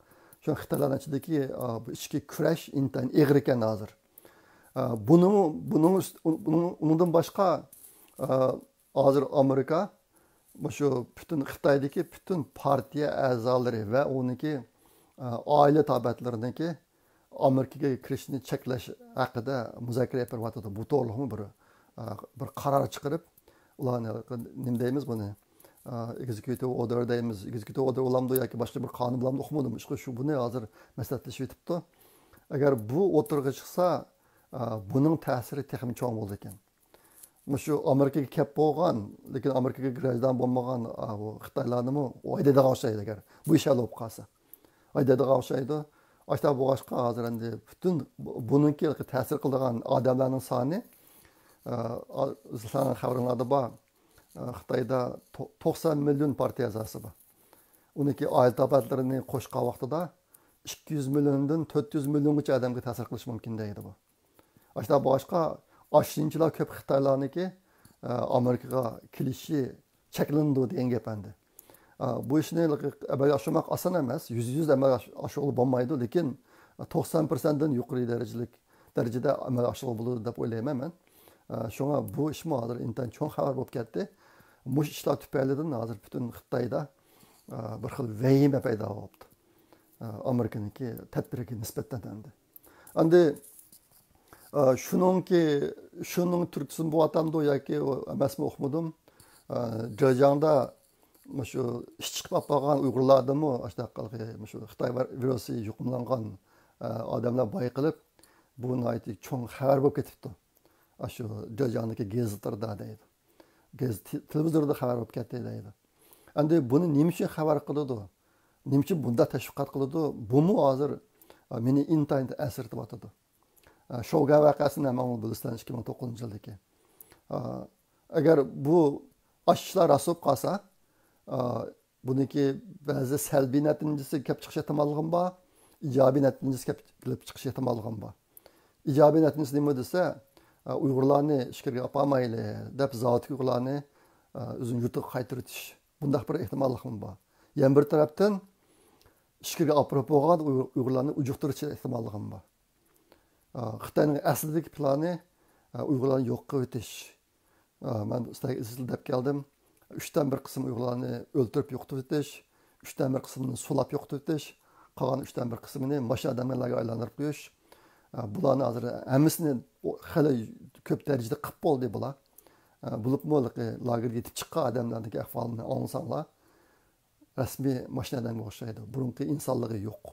شۇ خىتايلارنىڭ ئىچىدىكى، ئا، بۇ ئىچكى كۈرەش ئىنتايىن ئېغىر ئىكەن ھازىر. ئا، بۇنىمۇ، بۇنىڭ ئۈست-، بۇنىڭ، ئۇنىڭدىن باشقا، ئا، ھازىر ئامېرىكا مۇشۇ پۈتۈن خىتايدىكى پۈتۈن پارتىيە ئەزالىرى ۋە ئۇنىڭكى، ئا، ئائىلە تابىئەتلىرىنىڭكى ئامېرىكىغا كىرىشنى چەكلەش ھەققىدە مۇزاكىرە ئېلىپ بېرىۋاتىدۇ. بۇ توغرۇلۇقمۇ بىر، ئە، بىر قارار چىقىرىپ، ئۇلارنى نېمە دەيمىز بۇنى؟ ئە، ئېگزېكيۇتىۋ ئوردېر دەيمىز. ئېگزېكيۇتىۋ ئوردېر بولامدۇ ياكى باشقا بىر قانۇن بولامدۇ ئۇقمىدىم. ئىشقىلىپ شۇ بۇنى ھازىر مەسلىھەتلىشىۋېتىپتۇ. ئەگەر بۇ ئوتتۇرىغا چىقسا، ئە، بۇنىڭ تەسىرى تېخىمۇ چوڭ بولىدىكەن. مۇشۇ ئامېرىكىغا كەپ بولغان، لېكىن ئامېرىكىغا گراژدان بولمىغان، ئا، بۇ خىتايلارنىمۇ ھايدايدىغان ئوخشايدۇ ئەگەر بۇ ئىش ھەل بولۇپ قالسا. ھايدايدىغان ئوخشايدۇ. ئاشۇنداق بولغاچقا ھازىر ئەمدى پۈتۈن بۇ-، بۇنىڭكى تەسىر قىلىدىغان ئادەملەرنىڭ سانى، ئا، ئا، سىلەرنىڭ خەۋىرىڭلاردا بار. ئا، خىتايدا تو-، توقسان مىليون پارتىيە ئەزاسى بار. ئۇنىڭكى ئائىلە تاپەتلىرىنى قوشقان ۋاقتىدا ئىككى يۈز مىليوندىن تۆت يۈز مىليونغىچە ئادەمگە تەسىر قىلىشى مۇمكىن دەيدۇ بۇ. ئاشۇنداق بولغاچقا، ئاشۇنچىلا كۆپ خىتايلارنىڭكى، ئە، ئامېرىكىغا كېلىشى چەكلىنىدۇ دېگەن گەپ ئەمدى. ئە، بۇ ئىشنى ئەمەلگە ئاشۇرماق ئاسان ئەمەس، يۈزدە يۈز ئەمەلگە ئاش-، ئاشۇرغىلى بولمايدۇ، لېكىن توقسان پىرسەنتتىن يۇقىرى دەرىجىلىك، دەرىجىدە ئەمەلگە ئاشۇرغىلى بولىدۇ دەپ ئويلايمەن مەن. ئە، شۇڭا بۇ ئىشمۇ ھازىر ئىنتايىن چوڭ خەۋەر بولۇپ كەتتى. مۇشۇ ئىشلار تۈپەيلىدىن ھازىر پۈتۈن خىتايدا، ئە، بىر خىل ۋەھىمە پەيدا بوپتۇ. ئە، ئامېرىكىنىڭكى تەدبىرىگە نىسبەتەن ئەمدى. ئەمدى، ئە، شۇنىڭكى، شۇنىڭ تۈرتكىسىمۇ بولۇۋاتامدۇ ياكى ئەمەسمۇ ئۇقمىدىم. ئە، جېجياڭدا مۇشۇ ئىش چىقىپ قالغان ئۇيغۇرلاردىمۇ ئاشۇنداق مۇشۇ خىتاي ۋىرۇسى يۇقۇملانغان، ئە، ئادەملەر باي قىلىپ، بۇ ناھايىتى چوڭ خەۋەر بولۇپ كېتىپتۇ. ئاشۇ جېجياڭدىكى گېزىتلاردا دەيدۇ. گېزىت، تېلېۋىزوردا خەۋەر بولۇپ كەتتى دەيدۇ. ئەمدى بۇنى نېمە ئۈچۈن خەۋەر قىلىدۇ؟ نېمە ئۈچۈن بۇنداق تەشۋىقات قىلىدۇ؟ بۇمۇ ھازىر، ئە، مېنى ئىنتايىن ئەنسىرىتىۋاتىدۇ. ئە، شوگەن ۋەقەسىنى ھەممىڭلار بىلىسىلەر، ئىككى مىڭ توققۇزىنچى يىلدىكى. ئە، ئەگەر بۇ ئاشۇ ئىشلار راست بولۇپ قالسا، ئە، بۇنىڭكى بەزى سەلبىي نەتىجىسى كەپ چىقىش ئېھتىماللىقىمۇ بار، ئىجابىي نەتىجىسى كەپ، كېلىپ چىقىش ئېھتىماللىقىمۇ بار. ئىجابىي نەتىجىسى نېمە دېسە، ئە، ئۇيغۇرلارنى ئىچكىرىگە ئاپارمايلى دەپ، زاۋۇتتىكى ئۇيغۇرلارنى، ئە، ئۆزىنىڭ يۇرتىغا قايتۇرۇۋېتىش، بۇنداق بىر ئېھتىماللىقمۇ بار. يەنە بىر تەرەپتىن ئىچكىرىگە ئاپىرىپ بولغان ئۇيغۇر-، ئۇيغۇرلارنى ئۇجۇقتۇرۇش ئېھتىماللىقىمۇ بار. ئا، خىتاينىڭ ئەسلىدىكى پىلانى، ئا، ئۇيغۇرلارنى يوق قىلىۋېتىش. ئا، مەن سىلەرگە ئىزچىل دەپ كەلدىم. ئۈچتىن بىر قىسىم ئۇيغۇرلارنى ئۆلتۈرۈپ يوقىتىۋېتىش، ئۈچتىن بىر قىسمىنى سولاپ يوقىتىۋېتىش، قالغان ئۈچتىن بىر قىسمىنى ماشىنا ھەيدىگەنلەرگە ئايلاندۇرۇپ قويۇش. ئا، بۇلارنى ھازىر ھەممىسىنى خېلى كۆپ دەرىجىدە قىلىپ بولدى بۇلار. ئا، بولۇپمۇ لاگېرغا يېتىپ چىققان ئادەملەرنىڭكى ئەھۋالىنى ئاڭلىساڭلار، رەسمىي ماشىنا ھەيدەيدىغانغا ئوخشايدۇ. بۇرۇنقى ئىنسانلىقى يوق.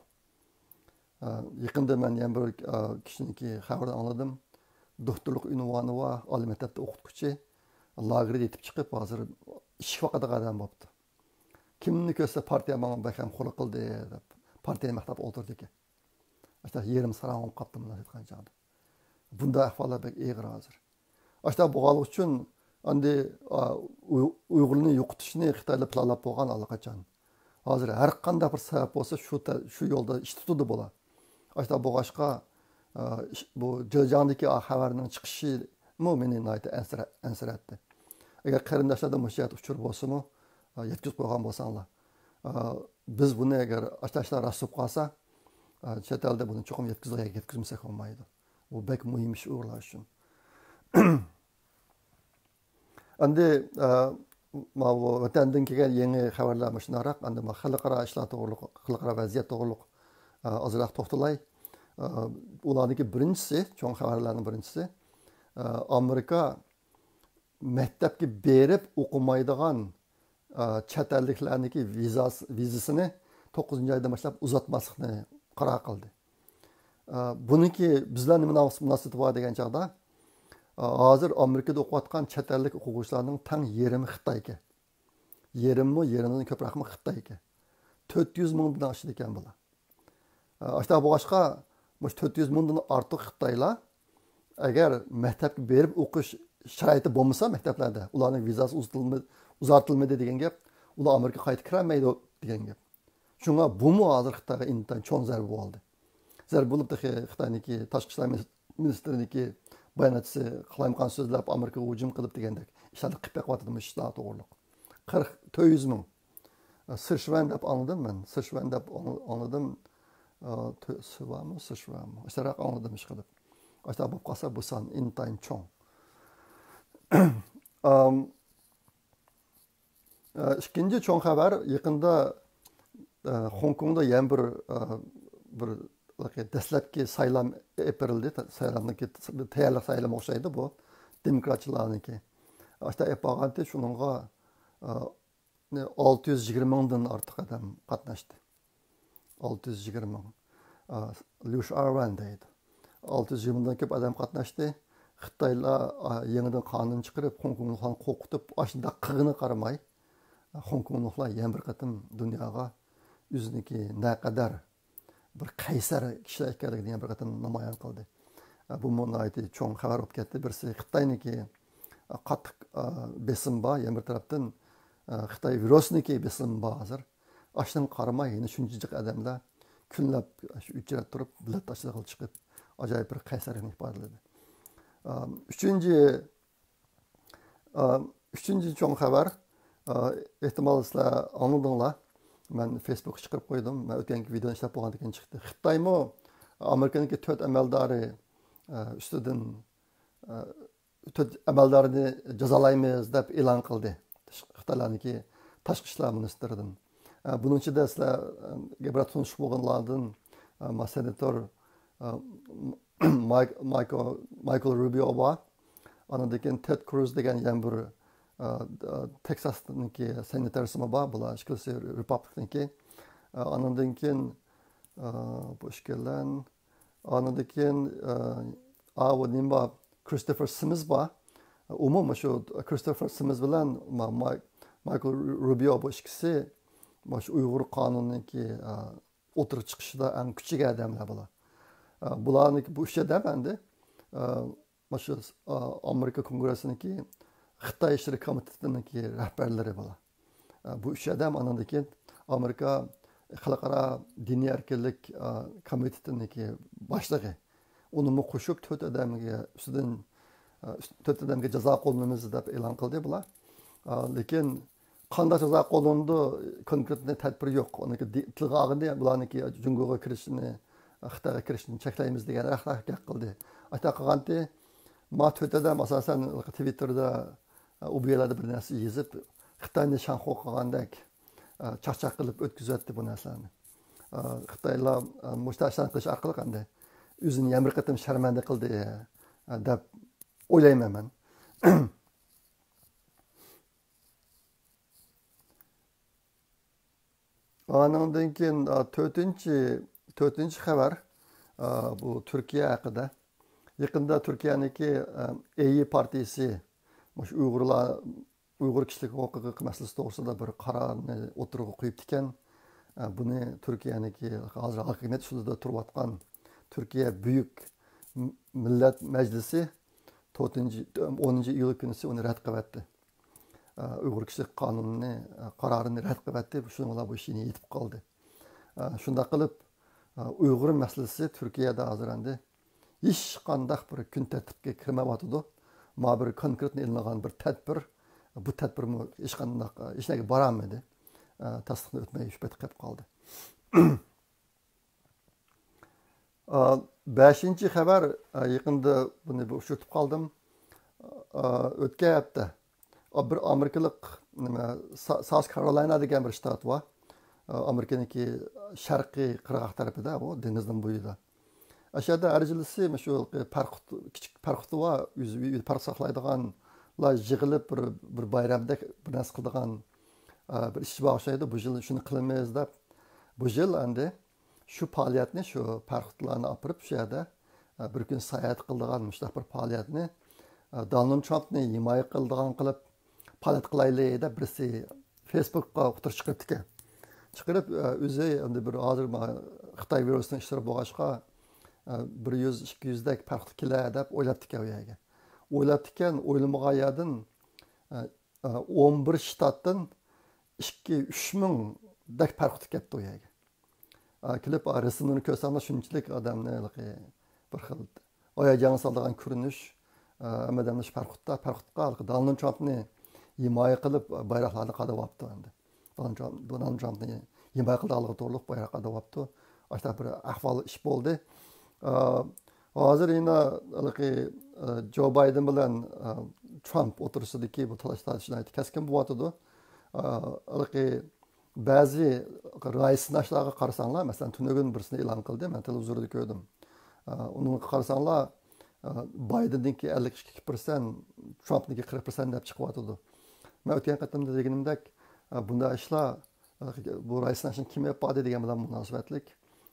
ئا، يېقىندا مەن يەنە بىر، ئا، كىشىنىڭكى خەۋىرىنى ئاڭلىدىم. دوختۇرلۇق ئۇنۋانى بار، ئالىي مەكتەپتە ئوقۇتقۇچى. لاگېردا يېتىپ چىقىپ، ھازىر ئىششىپ باقىدىغان ئادەم بوپتۇ. كىمنى كۆرسە پارتىيە ماڭا بەك ھەم خورلۇق قىلدى دەپ، پارتىيەنى ماختاپ ئولتۇرىدىكەن. ئاشۇنداق يېرىم ساراڭ بولۇپ قاپتۇ مۇنداق ئېيتقان چاغدا. بۇنداق ئەھۋاللار بەك ئېغىر ھازىر. ئاشۇنداق بولغانلىقى ئۈچۈن ئەمدى، ئا، ئۇي-، ئۇيغۇرنى يوقىتىشنى خىتايلار پىلانلاپ بولغان ئاللىقاچان. ھازىر ھەر قانداق بىر سەۋەب بولسا شۇ تە-، شۇ يولدا ئىش تۇتىدۇ بۇلار. ئاشۇنداق بولغاچقا، ئا، ئىش-، بۇ جېجياڭدىكى ئا خەۋەرنىڭ چىقىشىمۇ مېنى ناھايىتى ئەنسىرە-، ئەنسىرەتتى. ئەگەر قېرىنداشلاردا مۇشۇ جەھەتتە ئۇچۇر بولسىمۇ، ئا، يەتكۈزۈپ قويغان بولساڭلار. ئا، بىز بۇنى ئەگەر ئاشۇنداق ئىشلار راست بولۇپ قالسا، ئا، چەت ئەلدە بۇنى چوقۇم يەتكۈزگە-، يەتكۈزمىسەك بولمايدۇ. بۇ بەك مۇھىم ئىش ئۇيغۇرلار ئۈچۈن. ئەمدى، ئە، ماۋۇ ۋەتەندىن كەلگەن يېڭى خەۋەرلەر مۇشۇنداقراق. ئەمدى ما خەلقئارا ئىشلار توغرۇلۇق، خەلقئارا ۋەزىيەت توغرۇلۇق، ئە، ئازراق توختىلاي. ئە، ئۇلاردىكى بىرىنچىسى، چوڭ خەۋەرلەرنىڭ بىرىنچىسى، ئە، ئامېرىكا مەكتەپكە بېرىپ ئوقۇمايدىغان، ئە، چەت ئەللىكلەرنىڭكى ۋىزاس-، ۋىزىسىنى توققۇزىنچى ئايدىن باشلاپ ئۇزارتماسلىقنى قارار قىلدى. ئە، بۇنىڭكى بىزلەر نېمە مۇناسىۋىتى بار دېگەن چاغدا، ئە، ھازىر ئامېرىكىدا ئوقۇۋاتقان چەت ئەللىك ئوقۇغۇچىلارنىڭ تەڭ يېرىمى خىتايكەن. يېرىمىمۇ، يېرىمدىن كۆپرەكمۇ خىتايكەن. تۆت يۈز مىڭدىن ئاشىدىكەن بۇلار. ئە، ئاشۇنداق بولغاچقا، مۇشۇ تۆت يۈز مىڭدىن ئارتۇق خىتايلار ئەگەر مەكتەپكە بېرىپ ئوقۇش شارائىتى بولمىسا مەكتەپلەردە، ئۇلارنىڭ ۋىزاسى ئۇزىتىلمە-، ئۇزارتىلمىدى دېگەن گەپ، ئۇلار ئامېرىكىغا قايتىپ كىرەلمەيدۇ دېگەن گەپ. شۇڭا بۇمۇ ھازىر خىتايغا ئىنتايىن چوڭ زەربە بولدى. زەربە بولۇپ تېخى خىتاينىڭكى تاشقى ئىشلار مىنىس-، مىنىستىرىنىڭكى باياناتچىسى قالايمىقان سۆزلەپ، ئامېرىكىغا ھۇجۇم قىلىپ دېگەندەك ئىشلارنى قىلىپ بېقىۋاتىدۇ مۇشۇ ئىشلار توغرۇلۇق. قىرىق، تۆت يۈز مىڭ. سىچۈەن دەپ ئاڭلىدىم مەن. سىچۈەن دەپ ئاڭ-، ئاڭلىدىم. ئا، تۆ-، سىۋامۇ، سىچۈەنمۇ؟ ئاشۇنداق ئاڭلىدىم ئىشقىلىپ. ئاشۇنداق بولۇپ قالسا بۇ سان ئىنتايىن چوڭ. ئام، ئە، ئىككىنچى چوڭ خەۋەر، يېقىندا، ئە، خوڭكوڭدا يەنە بىر، ئە، بىر دەسلەپكى سايلام ئېلىپ بېرىلدى. سايلامنىڭكى تەييارلىق سايلىمى ئوخشايدۇ بۇ. دېموكراتچىلارنىڭكى. ئاشۇنداق ئېلىپ بارغانتى شۇنىڭغا، ئە، ئالتە يۈز يىگىرمە مىڭدىن ئارتۇق ئادەم قاتناشتى. ئالتە يۈز يىگىرمە مىڭ. ئا، ليۇش ئارۋەن دەيدۇ. ئالتە يۈز يىگىرمە مىڭدىن كۆپ ئادەم قاتناشتى. خىتايلار، ئا، يېڭىدىن قانۇن چىقىرىپ، خوڭكوڭلۇقلارنى قورقۇتۇپ، ئاشۇنداق قىلغىنىغا قارىماي، خوڭكوڭلۇقلار يەنە بىر قېتىم دۇنياغا ئۆزىنىڭكى نەقەدەر بىر قەيسەر كىشىلەر ئىكەنلىكىنى يەنە بىر قېتىم نامايان قىلدى. ئا، بۇمۇ ناھايىتى چوڭ خەۋەر بولۇپ كەتتى. بىرسى خىتاينىڭكى، ئا، قاتتىق، ئا، بېسىمى بار، يەنە بىر تەرەپتىن، ئا، خىتاي ۋىرۇسنىڭكى بېسىمى بار ھازىر. ئاشۇنىڭغا قارىماي، يەنە شۇنچە جىق ئادەملەر كۈنلەپ شۇ ئۆچرەت تۇرۇپ، بېلەت تاشلىغىلى چىقىپ، ئاجايىپ بىر قەيسەرلىكنى ئىپادىلىدى. ئام، ئۈچىنچى، ئام، ئۈچىنچى چوڭ خەۋەر، ئا، ئېھتىمال سىلەر ئاڭلىدىڭلار. مەن فېيسبۇكقا چىقىرىپ قويدۇم. مەن ئۆتكەن ۋىدېونى ئىشلەپ بولغاندىن كېيىن چىقتى. خىتايمۇ ئامېرىكىنىڭكى تۆت ئەمەلدارى، ئا، ئۈستىدىن، ئا، تۆت ئەمەلدارنى جازالايمىز دەپ ئېلان قىلدى خىتايلارنىڭكى تاشقى ئىشلار مىنىستىرىدىن. ئە، بۇنىڭ ئىچىدە سىلەر، ئە، بىراز تونۇشۇپ بولغانلاردىن، ئە، ما سېناتور، ئە، مايك-، مايكل، مايكل روبىيو بار. ئاندىن كېيىن تېد كروز دېگەن يەنە بىر، ئە، ئە، تېكساستىكى سېناتورىمۇ بار. بۇلار ئىككىلىسى رېپابلىكنىڭكى. ئە، ئاندىن كېيىن، ئە، بۇ ئىككىيلەن ئاندىن كېيىن، ئە، ئاۋۇ نېمە بار، كرىستوفېر سىمىز بار. ئۇمۇ مۇشۇ كرىستوفېر سىمىز بىلەن ما-، ماي-، مايكل روبىيو بۇ ئىككىسى مۇشۇ ئۇيغۇر قانۇنىنىڭكى، ئە، ئوتتۇرىغا چىقىشىدا ئەڭ كۈچلۈك ئادەملەر بۇلار. ئە، بۇلارنىڭكى بۇ ئۈچ ئادەم ئەمدى، ئە، مۇشۇ، ئە، ئامېرىكا كونگرېسسىنىڭكى خىتاي ئىشلىرى كومىتېتىنىڭكى رەھبەرلىرى بۇلار. ئە، بۇ ئۈچ ئادەم ئانىڭدىن كېيىن ئامېرىكا خەلقئارا دىنىي ئەركىنلىك، ئە، كومىتېتىنىڭكى باشلىقى. ئۇنىمۇ قوشۇپ تۆت ئادەمگە ئۈستىدىن، ئە، ئۈست-، تۆت ئادەمگە جازا قوللىنىمىز دەپ ئېلان قىلدى بۇلار. ئە، لېكىن قانداق جازا قوللىنىدۇ، كونكرېتنى تەدبىر يوق. ئۇنىڭكى دى-، تىلغا ئالغىنى بۇلارنىڭكى جۇڭگوغا كىرىشىنى، خىتايغا كىرىشىنى چەكلەيمىز دېگەن رەخنە گەپ قىلدى. ئاشۇنداق قىلغانتى، ما تۆتەدە ئاساسەن تىۋىتتېردا، ئۇ بۇ يەرلەردە بىر نەرسە يېزىپ، خىتاينى شاڭخۇ قىلغاندەك، چاقچاق قىلىپ ئۆتكۈزۈۋەتتى بۇ نەرسىلەرنى. خىتايلار مۇشۇنداق ئىشلارنى قىلىش ئارقىلىق ئەمدى ئۆزىنى يەنە بىر قېتىم شەرمەندە قىلدى، دەپ ئويلايمەن مەن. ئانىڭدىن كېيىن، ئا، تۆتىنچى، تۆتىنچى خەۋەر، ئا، بۇ تۈركىيە ھەققىدە. يېقىندا تۈركىيەنىڭكى، ئا، ئېيى پارتىيىسى مۇشۇ ئۇيغۇرلار، ئۇيغۇر كىشىلىك ھوقۇقى مەسىلىسى توغرىسىدا بىر قارارنى ئوتتۇرىغا قويۇپتىكەن. ئا، بۇنى تۈركىيەنىڭكى ھازىر ھاكىمىيەت ئۈستىدە تۇرۇۋاتقان تۈركىيە بۈيۈك مىللەت مەجلىسى تۆتىنچى، ئونىنچى ئىيۇل كۈنىسى ئۇنى رەت قىلىۋەتتى. ئۇيغۇر كىشىلىك قانۇنىنى، قارارىنى رەت قىلىۋەتتى. شۇنىڭ بىلەن بۇ ئىش يېنىك يېتىپ قالدى. شۇنداق قىلىپ، ئۇيغۇر مەسىلىسى تۈركىيەدە ھازىر ئەمدى ھېچقانداق بىر كۈن تەرتىپكە كىرمەيۋاتىدۇ. ما بىر كونكرېتنى ئېلىنغان بىر تەدبىر، بۇ تەدبىرمۇ ھېچقانداق، ھېچنەرگە بارالمىدى. تەستىقنى ئۆتمەي شۇ پەيت قېلىپ قالدى. ئا، بەشىنچى خەۋەر، ئا، يېقىندا بۇنى بىر ئۇچرىتىپ قالدىم. ئا، ئۆتكەن ھەپتە، ئا، بىر ئامېرىكىلىق، نېمە، سا-، ساوس كارولاينا دېگەن بىر شتات بار. ئا، ئامېرىكىنىڭكى شەرقىي قىرغاق تەرىپىدە، ئۇ دېڭىزنىڭ بويىدا. ئاشۇ يەردە ھەر يىلىسى مۇشۇ پەرقۇت، كىچىك پەرقۇتى بار، ئۆزى ئۆيدە پەرقۇت ساقلايدىغانلار يىغىلىپ بىر، بىر بايرامدەك بىر نەرسە قىلىدىغان، ئا، بىر ئىش بار ئوخشايدۇ. بۇ يىل شۇنى قىلىمىز دەپ، بۇ يىل ئەمدى شۇ پائالىيەتنى، شۇ پەرقۇتلارنى ئاپىرىپ، شۇ يەردە، ئە، بىر كۈن ساياھەت قىلىدىغان مۇشۇنداق بىر پائالىيەتنى، ئە، دونالد ترامپنى ھىمايە قىلىدىغان قىلىپ پائالىيەت قىلايلى دەپ بىرسى فېيسبۇكقا ئۇقتۇرۇش چىقىرىپتىكەن. چىقىرىپ، ئە، ئۆزى ئەمدى بىر ھازىر ما-، خىتاي ۋىرۇسىنىڭ ئىشلىرى بولغاچقا، ئە، بىر يۈز، ئىككى يۈزدەك پەرقۇت كېلە دەپ ئويلاپتىكەن ئۇ يەرگە. ئويلاپتىكەن، ئويلىمىغان يەردىن، ئە، ئە، ئون بىر شتاتتىن ئىككى، ئۈچ مىڭدەك پەرقۇت كەپتۇ ئۇ يەرگە. ئا، كېلىپ، ئا، رەسىملىرىنى كۆرسەڭلار، شۇنچىلىك ئادەمنى ھېلىقى بىر خىل ھاياجانغا سالىدىغان كۆرۈنۈش. ئا، ھەممە ئادەملەر شۇ پەرقۇتتا، پەرقۇتقا ھېلىقى دونالد ترامپنى ھىمايە قىلىپ، بايراقلارنى قادىۋاپتۇ ئەمدى. دونالد ترامپ، دونالد ترامپنى ھىمايە قىلىدىغانلىقى توغرۇلۇق بايراق قادىۋاپتۇ. ئاشۇنداق بىر ئەھۋال ئىش بولدى. ئا، ھازىر يەنە ھېلىقى، ئا، جو بايدېن بىلەن، ئا، ترامپ ئوتتۇرىسىدىكى بۇ تالاش تارتىش ناھايىتى كەسكىن بولۇۋاتىدۇ. ئا، ھېلىقى بەزى رايسىناشلارغا قارىساڭلار، مەسىلەن، تۈنۈگۈن بىرسىنى ئېلان قىلدى، مەن تېلېۋىزوردا كۆردۈم. ئا، ئۇنىڭغا قارىساڭلار، ئا، بايدېننىڭكى ئەللىك ئىككى پىرسەنت، ترامپنىڭكى قىرىق پىرسەنت دەپ چىقىۋاتىدۇ. مەن ئۆتكەن قېتىمدا دېگىنىمدەك، ئا، بۇنداق ئىشلار، ئا، بۇ رايسىناشنى كىم ئېلىپ باردى دېگەن بىلەن مۇناسىۋەتلىك.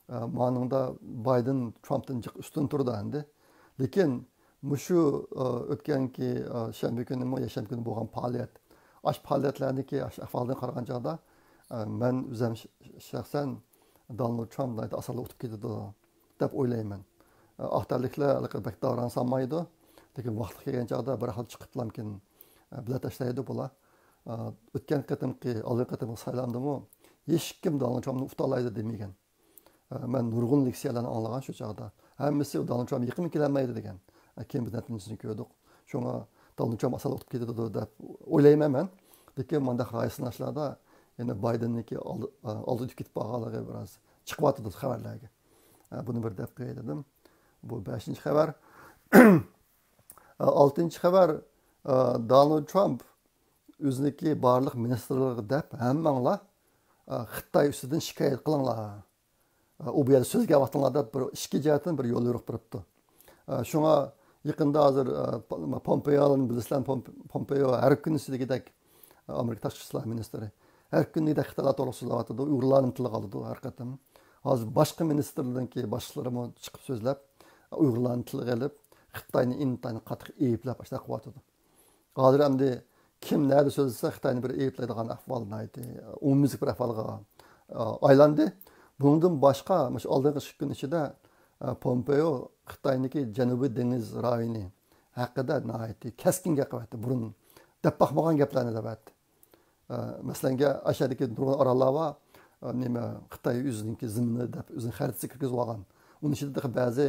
ئا، مانىڭدا بايدېن ترامپتىن جىق ئۈستۈن تۇرىدۇ ئەمدى. لېكىن مۇشۇ، ئا، ئۆتكەنكى، ئا، شەنبە كۈنىمۇ، يەكشەنبە كۈنى بولغان پائالىيەت، ئاشۇ پائالىيەتلەرنىڭكى ئاشۇ ئەھۋالدىن قارىغان چاغدا، ئا، مەن ئۆزۈم ش-، شەخسەن دونالد ترامپ ناھايىتى ئاسانلا ئۇتۇپ كېتىدۇ دەپ ئويلايمەن. ئا، ئاق تەنلىكلەر ھېلىقى بەك داۋراڭ سالمايدۇ، لېكىن ۋاقتى كەلگەن چاغدا بىر خىل چىقىپلامكىن، ئا، بىلەت تاشلايدۇ بۇلار. ئا، ئۆتكەن قېتىمقى، ئالدىنقى قېتىمقى سايلامدىمۇ ھېچكىم دونالد ترامپنى ئۇتالايدۇ دېمىگەن. ئە، مەن نۇرغۇن لېكسىيەلەرنى ئاڭلىغان شۇ چاغدا. ھەممىسى دونالد ترامپ يېقىنمۇ كېلەلمەيدۇ دېگەن. ئە، كېيىن بىز نەتىجىسىنى كۆردۇق. شۇڭا دونالد ترامپ ئاسانلا ئۇتۇپ كېتىدۇ دەپ ئويلايمەن مەن. لېكىن مۇنداق راي سىناشلاردا يەنە بايدېننىڭكى ئالدى، ئە، ئالدىدا كېتىپ قالغانلىقى بىراز چىقىۋاتىدۇ خەۋەرلەرگە. ئە، بۇنى بىر دەپ قوياي دېدىم. بۇ بەشىنچى خەۋەر. ئە، ئالتىنچى خەۋەر، ئە، دونالد ترامپ ئۆزىنىڭكى بارلىق مىنىستىرلىرىغا دەپ ھەممەڭلار، ئە، خىتاي ئۈستىدىن شىكايەت قىلىڭلار. ئۇ بۇ يەردە سۆزلىگەن ۋاقتىڭلار دەپ بىر ئىككى جەھەتتىن بىر يوليورۇق بېرىپتۇ. شۇڭا يېقىندا ھازىر پومپېيونى بىلىسىلەر، پومپېيو ھەر كۈنى دېگۈدەك ئامېرىكا تاشقى ئىشلار مىنىستىرى ھەر كۈنىدەك خىتايلار توغرىسىدا سۆزلەۋاتىدۇ، ئۇيغۇرلارنى تىلغا ئالىدۇ ھەر قېتىم. ھازىر باشقا مىنىستىرلارنىڭكى باشلىقلىرىمۇ چىقىپ سۆزلەپ، ئۇيغۇرلارنى تىلغا ئېلىپ، خىتاينى ئىنتايىن قاتتىق ئەيىبلەپ ئاشۇنداق قىلىۋاتىدۇ. ھازىر ئەمدى كىم نەدە سۆزلىسە خىتاينى بىر ئەيىبلەيدىغان ئەھۋال ناھايىتى ئومۇميۈزلۈك بىر ئەھۋالغا، ئا، ئايلاندى. بۇنىڭدىن باشقا، مۇشۇ ئالدىنقى ئىككى كۈن ئىچىدە، ئا، پومپېيو خىتاينىڭكى جەنۇبىي دېڭىز رايونى ھەققىدە ناھايىتى كەسكىن گەپ قىلىۋەتتى. بۇرۇن دەپ باقمىغان گەپلەرنى دەۋەتتى. ئا، مەسىلەنگە، ئاشۇ يەردىكى نۇرغۇن ئاراللار بار. ئا، نېمە، خىتاي ئۆزىنىڭكى زېمىنى دەپ، ئۆزىنىڭ خەرىتىسىگە كىرگۈزۈپ ئالغان. ئۇنىڭ ئىچىدە بەزى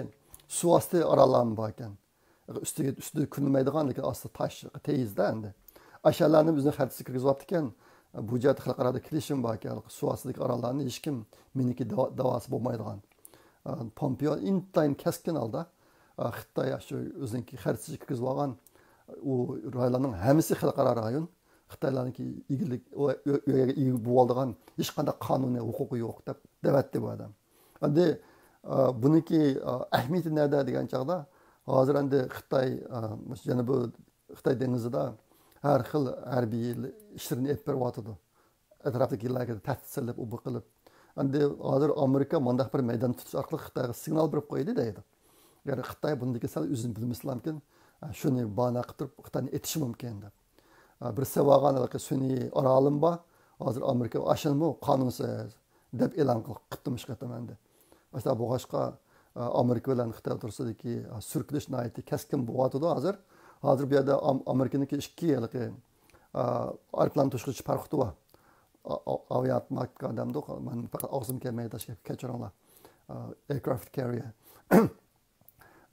سۇ ئاستى ئاراللارمۇ بار ئىكەن. ئۈستىگە، ئۈستىدە كۆرۈنمەيدىغان، لېكىن ئاستى تاش، تېيىزدە ئەمدى. ئاشۇلارنى ئۆزىنىڭ خەرىتىسىگە كىرگۈزۈۋاپتىكەن. بۇ جەھەتتە خەلقئارادا كېلىشىم باركەن، سۇ ئاستىدىكى ئاراللارنى ھېچكىم مېنىڭكى داۋا-، داۋاسى بولمايدىغان. پومپېئو ئىنتايىن كەسكىن ھالدا، خىتاي شۇ ئۆزىنىڭكى خەرىتىسىگە كىرگۈزۈپ ئالغان ئۇ رايونلارنىڭ ھەممىسى خەلقئارا رايون. خىتايلارنىڭكى ئىگىلىك، ئۇ ئۆ-، ئۆيگە ئىگە بولۇۋالىدىغان ھېچقانداق قانۇنىي ھوقۇقى يوق دەپ دەۋەتتى بۇ ئادەم. ئەمدى، ئا، بۇنىڭكى، ئا، ئەھمىيىتى نەدە دېگەن چاغدا، ھازىر ئەمدى خىتاي، ئا، مۇشۇ جەنۇبىي خىتاي دېڭىزىدا ھەر خىل ھەربىي ئىشلىرىنى ئېلىپ بېرىۋاتىدۇ. ئەتراپتىكىلەرگە تەھدىت سېلىپ، ئۇ بۇ قىلىپ. ئەمدى ھازىر ئامېرىكا مۇنداق بىر مەيدان تۇتۇش ئارقىلىق خىتايغا سىگنال بېرىپ قويدى دەيدۇ. يەنى خىتاي بۇندىكى سەل ئۆزىنى بىلمىسىلا مۇمكىن، شۇنى باھانە قىلىپ تۇرۇپ خىتاينى ئېتىشى مۇمكىن دەپ. بىر سېۋەغان ھېلىقى سۈنئىي ئارالىم بار. ھازىر ئامېرىكا ئاشۇنىمۇ قانۇنسىز دەپ ئېلان قىل-، قىپتۇ مۇشۇ قېتىم ئەمدى. ئاشۇنداق بولغاچقا، ئامېرىكا بىلەن خىتاي ئوتتۇرىسىدىكى سۈركىلىش ناھايىتى كەسكىن بولۇۋاتىدۇ ھازىر. ھازىر بۇ يەردە ئام-، ئامېرىكىنىڭكى ئىككى ھېلىقى، ئايروپىلان توشقۇچى پاراخوتى بار. ئا-، ئا-، ئاۋىئاتماتىكا دەمدۇق، مەن پەقەت ئاغزىم كەلمەيدۇ، كەچۈرۈڭلار. ئا، ئېركرافت كاررىيەر.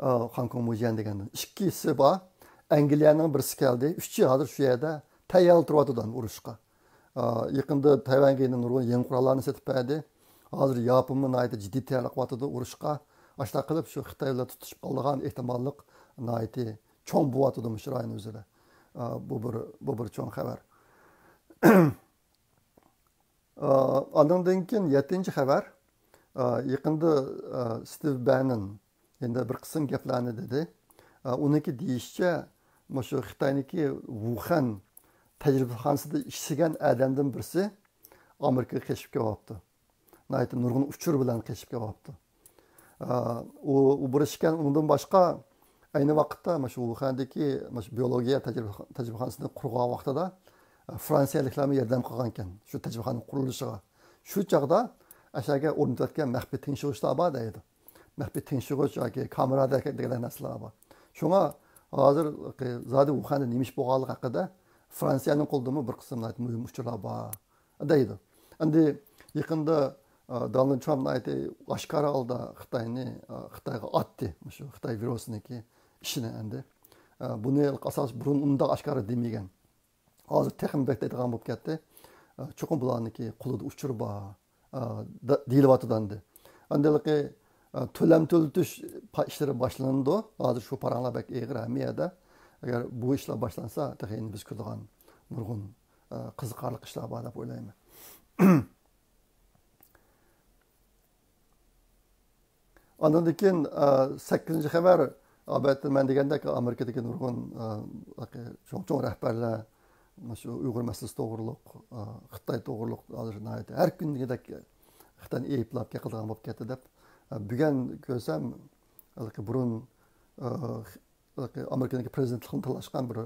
ئا، خاڭكوڭ مۇجيەن دېگەن ئىككىسى بار. ئەنگلىيەنىڭ بىرسى كەلدى. ئۈچى ھازىر شۇ يەردە تەييارلا تۇرۇۋاتىدۇ ئۇرۇشقا. ئا، يېقىندا تەيۋەنگە يەنە نۇرغۇن يېڭى قوراللارنى سېتىپ بەردى. ھازىر ياپونمۇ ناھايىتى جىددىي تەييارلىق قىلىۋاتىدۇ ئۇرۇشقا. ئاشۇنداق قىلىپ شۇ خىتاي بىلەن تۇتۇشۇپ قالىدىغان ئېھتىماللىق ناھايىتى چوڭ بولۇۋاتىدۇ مۇشۇ رايون ئۆزىدە. ئا، بۇ بىر، بۇ بىر چوڭ خەۋەر. ئا، ئاندىن كېيىن يەتتىنچى خەۋەر. ئا، يېقىندا، ئا، ستىۋ بەننون يەنە بىر قىسىم گەپلەرنى دېدى. ئا، ئۇنىڭكى دېيىشىچە، مۇشۇ خىتاينىڭكى ۋۇخەن تەجرىبىخانىسىدا ئىشلىگەن ئادەمدىن بىرسى ئامېرىكىغا قېچىپ كېلىۋاپتۇ. ناھايىتى نۇرغۇن ئۇچۇر بىلەن قېچىپ كېلىۋاپتۇ. ئا، ئۇ، ئۇ بىر ئىكەن، ئۇنىڭدىن باشقا ئەينى ۋاقىتتا مۇشۇ ۋۇخەندىكى مۇشۇ بىيولوگىيە تەجرىبە-، تەجرىبىخانىسىنى قۇرغان ۋاقتىدا، ئا، فرانسىيەلىكلەرمۇ ياردەم قىلغانىكەن شۇ تەجرىبىخانىنىڭ قۇرۇلۇشىغا. شۇ چاغدا ئەشەگە ئورنىتىۋەتكەن مەخپىي تىڭشىغۇچلار بار دەيدۇ. مەخپىي تىڭشىغۇچ ياكى كامېرا دېگەن نەرسىلەر بار. شۇڭا ھازىر زادى ۋۇخەندە نېمە ئىش بولغانلىقى ھەققىدە فرانسىيەنىڭ قولىدىمۇ بىر قىسىم ناھايىتى مۇھىم ئۇچۇرلار بار دەيدۇ. ئەمدى يېقىندا، ئا، دونالد ترامپ ناھايىتى ئاشكارا ھالدا خىتاينى، ئا، خىتايغا ئاتتى. مۇشۇ خىتاي ۋىرۇسىنىڭكى ئىشىنى ئەمدى. ئا، بۇنى ئاساس بۇرۇن ئۇنداق ئاشكارا دېمىگەن. ھازىر تېخىمۇ بەك دەيدىغان بولۇپ كەتتى. ئا، چوقۇم بۇلارنىڭكى قولىدا ئۇچۇر بار، ئا، دە-، دېيىلىۋاتىدۇ ئەمدى. ئەمدى ھېلىقى، ئا، تۆلەم تۆلىتىش پا-، ئىشلىرى باشلىنىدۇ. ھازىر شۇ پاراڭلار بەك ئېغىر ھەممە يەردە. ئەگەر بۇ ئىشلار باشلانسا، تېخى يەنە بىز كۆرىدىغان نۇرغۇن، ئا، قىزىقارلىق ئىشلار بار دەپ ئويلايمەن. ئاندىن كېيىن، ئا، سەككىزىنچى خەۋەر، ئەلۋەتتە، مەن دېگەندەك، ئامېرىكىدىكى نۇرغۇن، ئا، چوڭ-چوڭ رەھبەرلەر مۇشۇ ئۇيغۇر مەسىلىسى توغرۇلۇق، ئا، خىتاي توغرۇلۇق ھازىر ناھايىتى ھەر كۈندىكىدەك خىتاينى ئەيىبلەپ گەپ قىلىدىغان بولۇپ كەتتى دەپ، ئا، بۈگۈن كۆرسەم، ھېلىقى بۇرۇن، ئا، ئامېرىكىنىڭكى پرېزىدېنتلىقىنى تاللاشقان بىر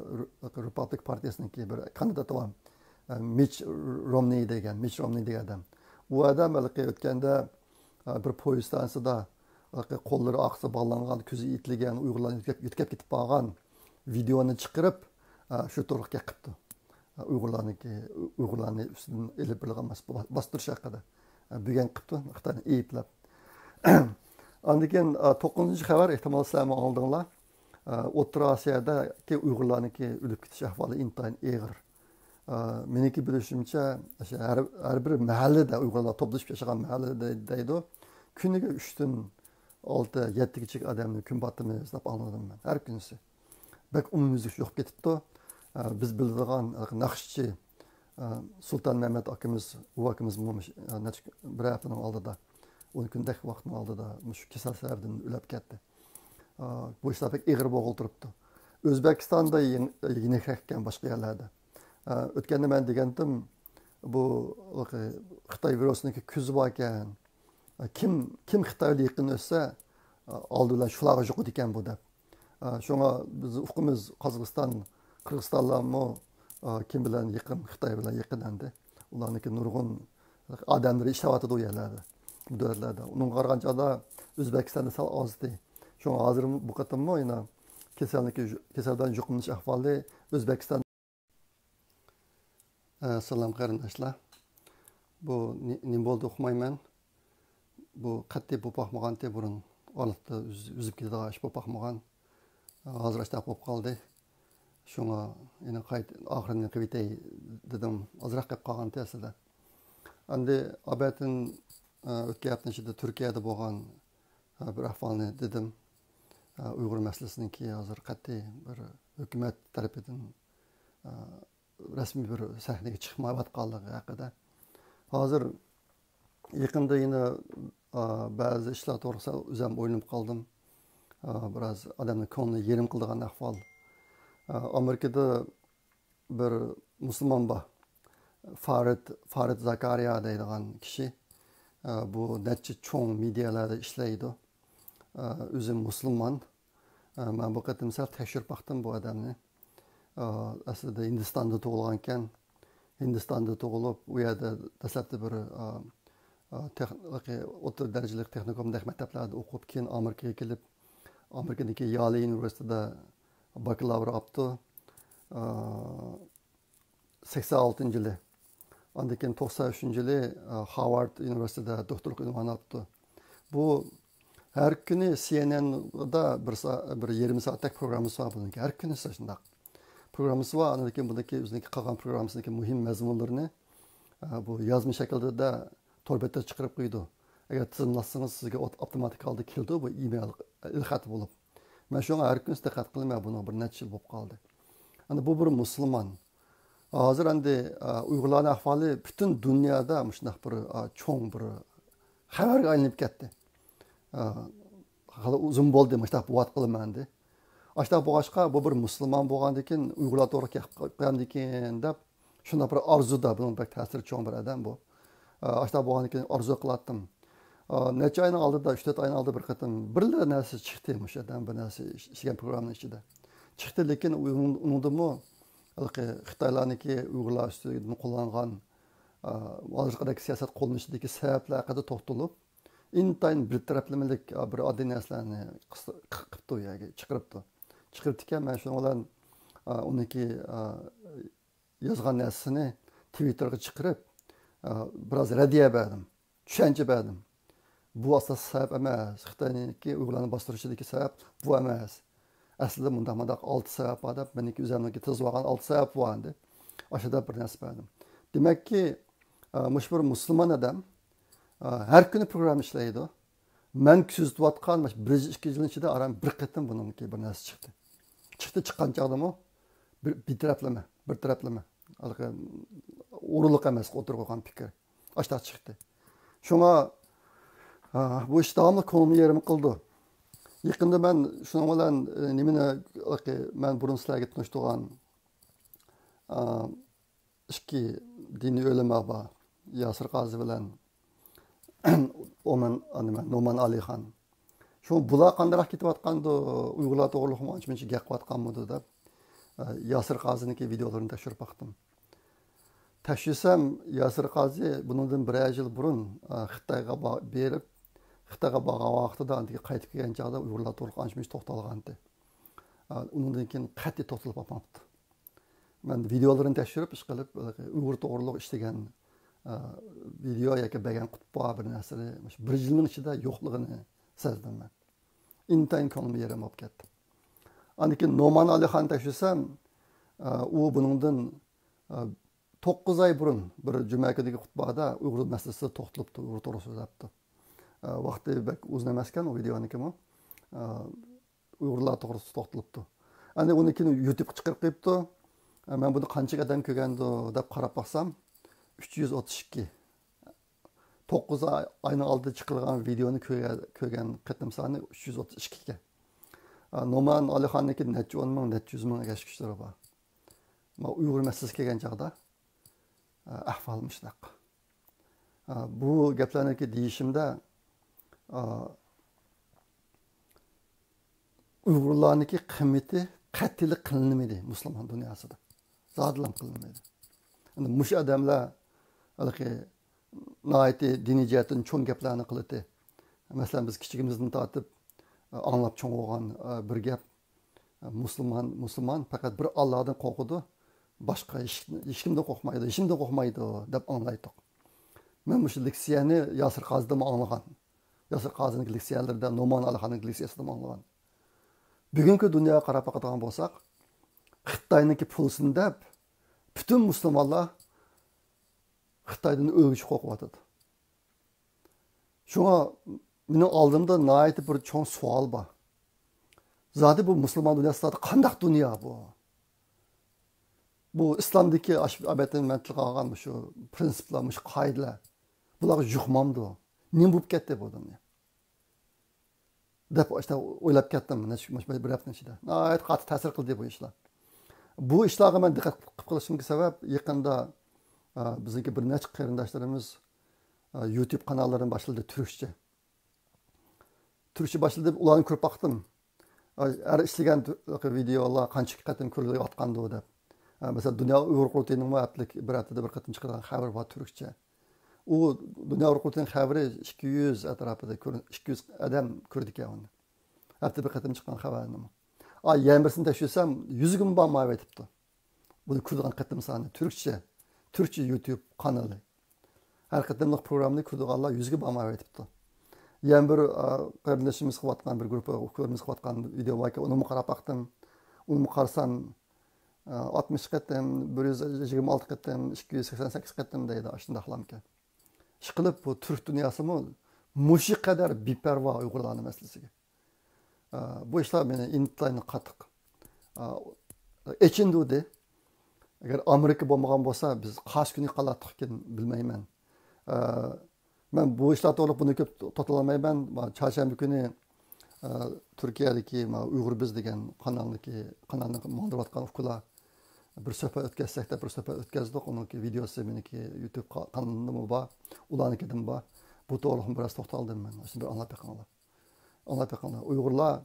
رېپابلىك پارتىيىسىنىڭكى بىر كاندىداتى بار. مىچ رومنىي دېگەن، مىچ رومنىي دېگەن ئادەم. ئۇ ئادەم ھېلىقى ئۆتكەندە، بىر پويىز ستانسىسىدا ھېلىقى قوللىرى ئارقىسىغا باغلانغان، كۆزى ئېتىلگەن ئۇيغۇرلارنى يۆتكەپ، يۆتكەپ كېتىپ بارغان ۋىدېئونى چىقىرىپ، شۇ توغرىلىق گەپ قىپتۇ. ئۇيغۇرلارنىڭكى، ئۇيغۇرلارنى ئۈستىدىن ئېلىپ بېرىلغان باس-، باستۇرۇش ھەققىدە. بۈگۈن قىپتۇ، خىتاينى ئەيىبلەپ. ئاندىن كېيىن، توققۇزىنچى خەۋەر، ئېھتىمال سىلەرمۇ ئاڭلىدىڭلار. ئوتتۇرا ئاسىيادىكى ئۇيغۇرلارنىڭكى ئۆلۈپ كېتىش ئەھۋالى ئىنتايىن ئېغىر. مېنىڭكى بىلىشىمچە، ھەر، ھەر بىر مەھەللىدە، ئۇيغۇرلار توپلىشىپ ياشىغان مەھەللىدە دەيدۇ، كۈنىگە ئۈچتىن ئالتە، يەتتىگىچىلىك ئادەمنى كۈن باتىمىز دەپ ئاڭلىدىم مەن، ھەر كۈنىسى. بەك ئومۇميۈزلۈك يوقاپ كېتىپتۇ. ئە، بىز بىلىدىغان ناخشىچى، ئە، سۇلتان مەمەت ئاكىمىز، ئۇ ئاكىمىزمۇ مۇش-، ئە، نەچچە، بىر ھەپتىنىڭ ئالدىدا، ئون كۈندەك ۋاقىتنىڭ ئالدىدا مۇشۇ كېسەل سەۋەبىدىن ئۆلۈپ كەتتى. ئە، بۇ ئىشلار بەك ئېغىر بولغىلى تۇرۇپتۇ. ئۆزبېكىستاندا يېڭ-، يېنىكرەك ئىكەن باشقا يەرلەردە. ئە، ئۆتكەندە مەن دېگەنتىم، بۇ خىتاي ۋىرۇسىنىڭكى كۆزى باركەن. ئە، كىم، كىم خىتاي بىلەن يېقىن ئۆتسە، ئە، ئالدى بىلەن شۇلارغا يۇقىدىكەن بۇ دەپ. ئە، شۇڭا بىز ئۇقىمىز، قازاقىستان، قىرغىزىستانلارمۇ، ئە، كىم بىلەن يېقىن؟ خىتاي بىلەن يېقىن ئەمدى. ئۇلارنىڭكى نۇرغۇن ئادەملىرى ئىشلەۋاتىدۇ ئۇ يەرلەردە، بۇ دۆلەتلەردە. ئۇنىڭغا قارىغاندا ئۇزبېكىستاندا سەل ئازدى. شۇڭا ھازىر بۇ قېتىممۇ يەنە كېسەلنىڭكى، كېسەل بىلەن يۇقۇملىنىش ئەھۋالى ئۆزبېكىستان. ئە، سالام قېرىنداشلار. بۇ نى-، نېمە بولدى ئۇقمايمەن. بۇ قەتئىي بولۇپ باقمىغانتى بۇرۇن. ئارىلىقتا ئۈز-، ئۈزۈپ كېتىدىغان ئىش بولۇپ باقمىغان. ھازىر ئاشۇنداق بولۇپ قالدى. شۇڭا يەنە قايت-، ئاخىرىنى قىلىۋېتەي دېدىم. ئازراق گەپ قالغانتى ئەسلىدە. ئەمدى ئابەتىن، ئە، ئۆتكەن ھەپتىنىڭ ئىچىدە تۈركىيەدە بولغان، ئە، بىر ئەھۋالنى دېدىم. ئە، ئۇيغۇر مەسىلىسىنىڭكى ھازىر قەتئىي بىر ھۆكۈمەت تەرىپىدىن، ئە، رەسمىي بىر سەھنىگە چىقمايۋاتقانلىقى ھەققىدە. ھازىر يېقىندا يەنە، ئا، بەزى ئىشلار توغرىسىدا ئۆزۈم ئويلىنىپ قالدىم. ئا، بىراز ئادەمنىڭ كۆڭلىنى يېرىم قىلىدىغان ئەھۋال. ئا، ئامېرىكىدا بىر مۇسۇلمان بار. فارىد، فارىد زاكارىيا دەيدىغان كىشى. ئا، بۇ نەچچە چوڭ مېدىيالاردا ئىشلەيدۇ. ئا، ئۆزى مۇسۇلمان. ئا، مەن بۇ قېتىم سەل تەكشۈرۈپ باقتىم بۇ ئادەمنى. ئا، ئەسلىدە ھىندىستاندا تۇغۇلغانكەن. ھىندىستاندا تۇغۇلۇپ، ئۇ يەردە دەسلەپتە بىر، ئا، ئا، تېخ-، ئوتتۇرا دەرىجىلىك تېخنىكومدەك مەكتەپلەردە ئوقۇپ، كېيىن ئامېرىكىغا كېلىپ، ئامېرىكىدىكى يالى ئۇنىۋېرسىتېتىدا باكلاۋر ئاپتۇ. ئا، سەكسەن ئالتىنچى يىلى. ئاندىن كېيىن توقسان ئۈچىنچى يىلى، ئا، خارۋارد ئۇنىۋېرسىتېتىدا دوكتورلۇق ئۇنۋانى ئاپتۇ. بۇ ھەر كۈنى سى ئېن ئېن دا بىر سا-، بىر يېرىم سائەتلىك پروگراممىسى بار بۇنىڭكى. ھەر كۈنى شۇنداق. پروگراممىسى بار، ئاندىن كېيىن بۇنىڭكى ئۆزىنىڭكى قالغان پروگراممىسىنىڭكى مۇھىم مەزمۇنلىرىنى، ئا، بۇ يازما شەكىلدە تور بەتتە چىقىرىپ قويىدۇ. ئەگەر تىزىملاتسىڭىز، سىزگە ئوت-، ئاپتوماتىك ھالدا كېلىدۇ بۇ ئىمېيل ئېلخەت بولۇپ. مەن شۇڭا ھەر كۈنى دىققەت قىلىمەن، بۇنىڭ بىر نەچچە يىل بولۇپ قالدى. ئەنە بۇ بىر مۇسۇلمان. ھازىر ئەمدى، ئا، ئۇيغۇرلارنىڭ ئەھۋالى پۈتۈن دۇنيادا مۇشۇنداق بىر، ئا، چوڭ بىر خەۋەرگە ئايلىنىپ كەتتى. ئا، خېلى ئۇزۇن بولدى مۇشۇنداق بولۇۋاتقىلى مەندە. ئاشۇنداق بولغاچقا، بۇ بىر مۇسۇلمان بولغاندىكىن، ئۇيغۇرلار توغرا گەپ قىلامدىكىن دەپ، شۇنداق بىر ئارزۇدا، بۇنىڭ بەك تەسىرى چوڭ بىر ئادەم بۇ. ئا، ئاشۇنداق بولغاندىكىن ئارزۇ قىلاتتىم. ئا، نەچچە ئاينىڭ ئالدىدا، ئۈچ تۆت ئاينىڭ ئالدىدا بىر قېتىم بىرلا نەرسە چىقتى، مۇشۇ ئادەم بىر نەرسە ئىش-، ئىشلىگەن پروگراممىنىڭ ئىچىدە. چىقتى، لېكىن ئۇنىڭ-، ئۇنىڭدىمۇ ھېلىقى خىتايلارنىڭكى ئۇيغۇرلار ئۈستىدىن قوللانغان، ئا، ھازىرقىدەك سىياسەت قوللىنىشىدىكى سەۋەبلەر ھەققىدە توختىلىپ، ئىنتايىن بىر تەرەپلىمىلىك، ئا، بىر ئاددىي نەرسىلەرنى قىس-، قىپتۇ، ياكى چىقىرىپتۇ. چىقىرىپتىكەن، مەن شۇنىڭ بىلەن، ئا، ئۇنىڭكى، ئا، يازغان نەرسىسىنى تىۋىتتېرغا چىقىرىپ، ئا، بىراز رەددىيە بەردىم، چۈشەنچە بەردىم. بۇ ئاساسلىق سەۋەب ئەمەس، خىتاينىڭكى ئۇيغۇرلارنى باستۇرۇشىدىكى سەۋەب بۇ ئەمەس. ئەسلىدە مۇنداق، مۇنداق ئالتە سەۋەب بار دەپ، مېنىڭكى ئۆزۈمنىڭكى تىزىۋالغان ئالتە سەۋەب بار ئەمدى. ئاشۇ دەپ بىر نەرسە بەردىم. دېمەككى، ئا، مۇشۇ بىر مۇسۇلمان ئادەم، ئا، ھەر كۈنى پروگرامما ئىشلەيدۇ. مەن كۆزىتىۋاتقان مۇشۇ بىر يىل، ئىككى يىلنىڭ ئىچىدە ئاران بىر قېتىم بۇنىڭكى بىر نەرسە چىقتى. چىقتى، چىققان چاغدىمۇ بىر، بىر تەرەپلىمە، بىر تەرەپلىمە. ھېلىقى ئورۇنلۇق ئەمەس ئوتتۇرىغا قويغان پىكىر. ئاشۇنداق چىقتى. شۇڭا، ئا، بۇ ئىش داۋاملىق كۆڭلۈمنى يېرىم قىلىدۇ. يېقىندا مەن شۇنىڭ بىلەن، ئە، نېمىنى، ھېلىقى مەن بۇرۇن سىلەرگە تونۇشتۇرغان، ئا، ئىككى دىنىي ئۆلىما بار، ياسىر قازى بىلەن ئومان، نېمە، نومان ئالىخان. شۇ بۇلار قانداقراق كېتىۋاتقاندۇ، ئۇيغۇرلار توغرىلىقمۇ ئانچە-مۇنچە گەپ قىلىۋاتقانمىدۇ دەپ، ئە، ياسىر قازىنىڭكى ۋىدېئولىرىنى تەكشۈرۈپ باقتىم. تەكشۈرسەم، ياسىر قازى بۇنىڭدىن بىرەر يىل بۇرۇن، ئە، خىتايغا با-، بېرىپ، خىتايغا بارغان ۋاقتىدا، ئاندىن كېيىن قايتىپ كەلگەن چاغدا ئۇيغۇرلار توغرىلىق ئانچە-مۇنچە توختالغانىدى. ئە، ئۇنىڭدىن كېيىن قەتئىي توختىلىپ باقماپتۇ. مەن ۋىدېئولىرىنى تەكشۈرۈپ، ئىشقىلىپ، ئۇيغۇر توغرۇلۇق ئىشلىگەن، ئە، ۋىدېئو ياكى بەرگەن خۇتبە بىر نەرسىلەر مۇشۇ بىر يىلنىڭ ئىچىدە يوقلۇقىنى سەزدىم مەن. ئىنتايىن كۆڭلۈم يېرىم بولۇپ كەتتى. ئاندىن كېيىن نومان ئالىخاننى تەكشۈرسەم، ئە، ئۇ بۇنىڭدىن، ئە، توققۇز ئاي بۇرۇن بىر جۈمە كۈنىدىكى خۇتبەدە ئۇيغۇر مەسىلىسىدە توختىلىپتۇ، ئۇيغۇر توغرىسىدا سۆزلەپتۇ. ئە، ۋاقتى بەك ئۇزۇن ئەمەسكەن ئۇ ۋىدېئونىڭكىمۇ. ئە، ئۇيغۇرلار توغرىسىدا توختىلىپتۇ. ئەنە ئۇنى كېيىن يۇتۇبقا چىقىرىپ قويۇپتۇ. ئە، مەن بۇنى قانچە ئادەم كۆرگەندۇ دەپ قاراپ باقسام، ئۈچ يۈز ئوتتۇز ئىككى. توققۇز ئاي، ئاينىڭ ئالدىدا چىقىرىلغان ۋىدېئونى كۆرگەن، كۆرگەن قېتىم سانى ئۈچ يۈز ئوتتۇز ئىككى ئىكەن. ئە، نومان ئالىخاننىڭكى نەچچە ئون مىڭ، نەچچە يۈز مىڭ ئەگەشكۈچىلىرى بار. مانا ئۇيغۇر مەسىلىسى كەلگەن چاغدا، ئە، ئەھۋال مۇشۇنداق. ئە، بۇ گەپلەرنى دېيىشىمدە، ئە، ئۇيغۇرلارنىڭكى قىممىتى قەتئىيلا قىلىنمىدى مۇسۇلمان دۇنياسىدا. زادىلا قىلىنمىدى. ئەنە مۇشۇ ئادەملەر ھېلىقى ناھايىتى دىنىي جەھەتتىن چوڭ گەپلەرنى قىلىتتى. مەسىلەن، بىز كىچىكىمىزدىن تارتىپ، ئە، ئاڭلاپ چوڭ بولغان، ئە، بىر گەپ. مۇسۇلمان، مۇسۇلمان پەقەت بىر ئاللادىن قورقىدۇ، باشقا ھېچ، ھېچكىمدىن قورقمايدۇ، ھېچنېمىدىن قورقمايدۇ دەپ ئاڭلايتتۇق. مەن مۇشۇ لېكسىيەنى ياسىر قازىدىنمۇ ئاڭلىغان. ياسىر قازىنىڭ لېكسىيەلىرىدە، نومان ئالىخاننىڭ لېكسىيەسىدىنمۇ ئاڭلىغان. بۈگۈنكى دۇنياغا قاراپ باقىدىغان بولساق، خىتاينىڭكى پۇلىسىنى دەپ، پۈتۈن مۇسۇلمانلار خىتايدىن ئۆلگۈچە قورقۇۋاتىدۇ. شۇڭا مېنىڭ ئالدىمدا ناھايىتى بىر چوڭ سوئال بار. زادى بۇ مۇسۇلمان دۇنياسى زادى قانداق دۇنيا بۇ؟ بۇ ئىسلامدىكى ئاش-، ئەلۋەتتە مەن تىلغا ئالغان مۇشۇ پىرىنسىپلار، مۇشۇ قائىدىلەر بۇلارغا يۇقمامدۇ؟ نېمە بولۇپ كەتتى بۇ دۇنيا؟ دەپ ئاشۇنداق ئويلاپ كەتتىم مۇشۇ، مۇشۇ بىر ھەپتىنىڭ ئىچىدە. ناھايىتى قاتتىق تەسىر قىلدى بۇ ئىشلار. بۇ ئىشلارغا مەن دىققەت قىلىپ قېلىشىمدىكى سەۋەب، يېقىندا، ئا، بىزنىڭكى بىر نەچچە قېرىنداشلىرىمىز، ئا، يۇتيۇب قاناللىرىنى باشلىدى تۈركچە. تۈركچە باشلىدى، ئۇلارنى كۆرۈپ باقتىم. ئا، ھەر ئىشلىگەن تۈ-، ۋىدېئولار قانچە قېتىم كۆرۈلۈۋاتقاندۇ دەپ. ئا، مەسىلەن، دۇنيا ئۇيغۇر قۇرۇلتىيىنىڭمۇ ھەپتىلىك، بىر ھەپتىدە بىر قېتىم چىقىدىغان خەۋىرى بار تۈركچە. ئۇ دۇنيا ئۇيغۇر قۇرۇلتىيىنىڭ خەۋىرى ئىككى يۈز ئەتراپىدا كۆرۈن-، ئىككى يۈز ئادەم كۆرىدىكەن ئۇنى. ھەپتىدە بىر قېتىم چىققان خەۋەرنىمۇ. ئا، يەنە بىرسىنى تەكشۈرسەم، يۈزگىمۇ بارمايۋېتىپتۇ. بۇنى كۆرىدىغان قېتىم سانى تۈركچە، تۈركچە يۇتيۇب قانىلى. ھەر قېتىملىق پروگراممىنى كۆرىدىغانلار يۈزگە بارمايۋېتىپتۇ. يەنە بىر، ئا، قېرىندىشىمىز قىلىۋاتقان، بىر گۇرۇپپا ئۇكىلىرىمىز قىلىۋاتقان ۋىدېو باركەن، ئۇنىمۇ قاراپ باقتىم. ئۇنىمۇ قارىسام، ئا، ئاتمىش قېتىم، بىر يۈز يىگىرمە ئالتە قېتىم، ئىككى يۈز سەكسەن سەككىز قېتىم دەيدۇ، ئاشۇنداقلامكەن. ئىشقىلىپ، بۇ تۈرك دۇنياسىمۇ مۇشۇ قەدەر بىپەرۋا ئۇيغۇرلارنىڭ مەسىلىسىگە. ئا، بۇ ئىشلار مېنى ئىنتايىن قاتتىق، ئا، ئېچىندۇردى. ئەگەر ئامېرىكا بولمىغان بولسا، بىز قايسى كۈنى قالاتتۇقكىن بىلمەيمەن. ئا، مەن بۇ ئىشلار توغرىلىق بۇنى كۆپ توختىلالمايمەن. ما-، چارشەنبە كۈنى، ئا، تۈركىيەدىكى ما-، ئۇيغۇر بىز دېگەن قانالنىڭكى، قانالنى ماڭدۇرۇۋاتقان ئۇكىلار بىر سۆھبەت ئۆتكەزسەك دەپ بىر سۆھبەت ئۆتكەزدۇق. ئۇنىڭكى ۋىدېئوسى مېنىڭكى يۇتيۇب قا-، قانىلىمدىمۇ بار، ئۇلارنىڭكىدىمۇ بار. بۇ توغرىلىقمۇ بىراز توختالدىم مەن. شۇنى بىر ئاڭلاپ بېقىڭلار. ئاڭلاپ بېقىڭلار. ئۇيغۇرلار،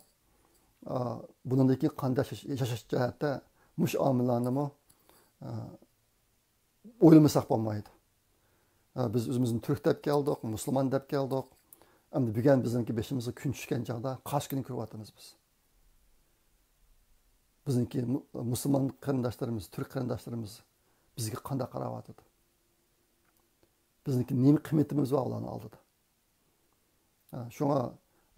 ئا، بۇنىڭدىن كېيىن قانداق ياشاش، ياشاش جەھەتتە مۇشۇ ئامىللارنىمۇ، ئا، ئويلىمىساق بولمايدۇ. ئا، بىز ئۆزىمىزنى تۈرك دەپ كەلدۇق، مۇسۇلمان دەپ كەلدۇق. ئەمدى بۈگۈن بىزنىڭكى بېشىمىزغا كۈن چۈشكەن چاغدا قايسى كۈننى كۆرۈۋاتىمىز بىز؟ بىزنىڭكى مۇ-، مۇسۇلمان قېرىنداشلىرىمىز، تۈرك قېرىنداشلىرىمىز بىزگە قانداق قاراۋاتىدۇ؟ بىزنىڭكى نېمە قىممىتىمىز بار ئۇلارنىڭ ئالدىدا؟ ھە، شۇڭا،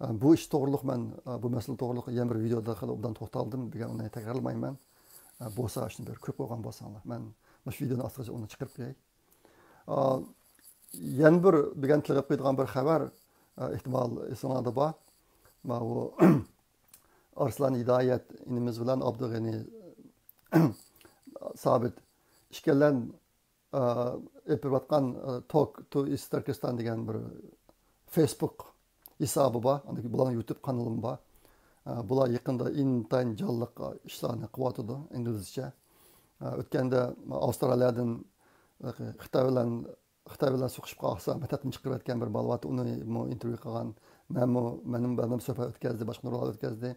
ھە، بۇ ئىش توغرۇلۇق مەن، ھە، بۇ مەسىلە توغرۇلۇق يەنە بىر ۋىدېودا خېلى ئوبدان توختالدىم. بۈگۈن ئۇنى تەكرارلىمايمەن. ھە، بولسا شۇنى بىر كۆرۈپ قويغان بولساڭلار. مەن مۇشۇ ۋىدېونىڭ ئاستىغىچە ئۇنى چىقىرىپ قوياي. ئا، يەنە بىر بۈگۈن تىلغا قويىدىغان بىر خەۋەر، ئا، ئېھتىمال ئېسىڭلاردا بار. ماۋۇ ئارسلان ھىدايەت ئىنىمىز بىلەن ئابدۇغېنى سابىت ئىككىيلەن ئېلىپ بېرىۋاتقان، ئە، Talk to East Turkestan دېگەن بىر فېيسبۇك ھېسابى بار. ئاندىن كېيىن بۇلارنىڭ يۇتۇب قانىلىمۇ بار. ئە، بۇلار يېقىندا ئىنتايىن جانلىق، ئە، ئىشلارنى قىلىۋاتىدۇ ئىنگلىزچە. ئە، ئۆتكەندە ئاۋسترالىيەدىن، ئە، خىتاي بىلەن، خىتاي بىلەن سوقۇشۇپ قالسا مەكتەپتىن چىقىرىۋەتكەن بىر بالا بارتى، ئۇنىمۇ ئىنتېرۋيۇ قىلغان. مەنمۇ، مەنمۇ بىلەن سۆھبەت ئۆتكەزدى، باشقا نۇرغۇنلار ئۆتكەزدى.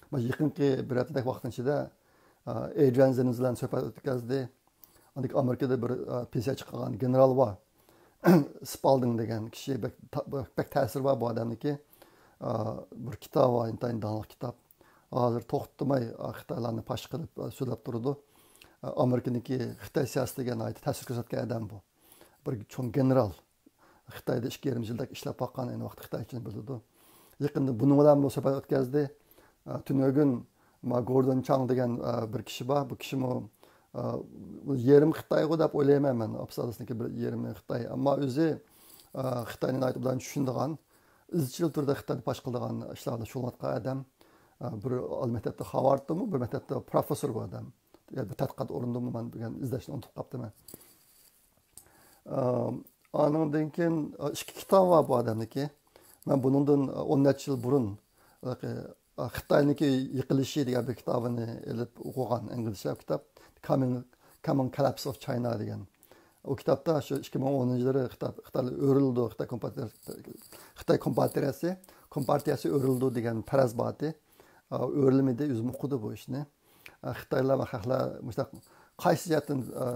مانا يېقىنقى بىر ھەپتىدەك ۋاقىتنىڭ ئىچىدە، ئە، ئېدرىيان زېنز بىلەن سۆھبەت ئۆتكەزدى. ئاندىن ئامېرىكىدا بىر، ئە، پېنسىيە چىققان گېنېرال بار. سپالدىڭ دېگەن كىشى بەك تا-، بەك تەسىرى بار بۇ ئادەمنىڭكى. ئە، بىر كىتابى بار، ئىنتايىن داڭلىق كىتاب. ھازىر توختىماي، ئە، خىتايلارنى پاش قىلىپ، ئە، سۆزلەپ تۇرىدۇ. ئە، ئامېرىكىنىڭكى خىتاي سىياسىتىگە ناھايىتى تەسىر كۆرسەتكەن ئادەم بۇ. بىر چوڭ گېنېرال. خىتايدا ئىككى يېرىم يىلدەك ئىشلەپ باققان، ئەينى ۋاقىتتا خىتايچىنى بىلىدۇ. يېقىندا بۇنىڭ بىلەن بۇ سۆھبەت ئۆتكەزدى. ئە، تۈنۈگۈن ما گوردون چاڭ دېگەن، ئە، بىر كىشى بار. بۇ كىشىمۇ، ئە، بۇ يېرىم خىتايغۇ دەپ ئويلايمەن مەن. ئابسالىسنىڭكى بىر يېرىمى خىتاي. ئەمما ئۆزى، ئە، خىتاينى ناھايىتى ئوبدان چۈشىنىدىغان، ئىزچىل تۈردە خىتاينى پاش قىلىدىغان ئىشلار بىلەن شۇغۇللىنىۋاتقان ئادەم. ئە، بىر ئالىي مەكتەپتە خارۋاردتىمۇ، بىر مەكتەپتە پروفېسسور بۇ ئادەم. يا بىر تەتقىقات ئورنىدىمۇ مەن بۈگۈن ئىزدەشنى ئۇنتۇپ قاپتىمەن. ئە، ئانىڭدىن كېيىن، ئە، ئىككى كىتابى بار بۇ ئادەمنىڭكى. مەن بۇنىڭدىن، ئە، ئون نەچچە يىل بۇرۇن، ئە، ئە، خىتاينىڭكى يىقىلىشى دېگەن بىر كىتابىنى ئېلىپ ئوقۇغان، ئىنگلىزچە كىتاب. Coming، Coming Collapse of China دېگەن. ئۇ كىتابتا شۇ ئىككى مىڭ ئونىنچى يىلى خىتاي، خىتايلار ئۆرۈلىدۇ، خىتاي كومپارتىيە-، خىتاي كومپارتىيەسى، كومپارتىيەسى ئۆرۈلىدۇ دېگەن پەرەز بار ئىدى. ئە، ئۆرۈلمىدى، ئۆزۈم ئوقۇدى بۇ ئىشنى. ئە، خىتايلار ۋە خەقلەر مۇشۇنداق قايسى جەھەتتىن، ئە،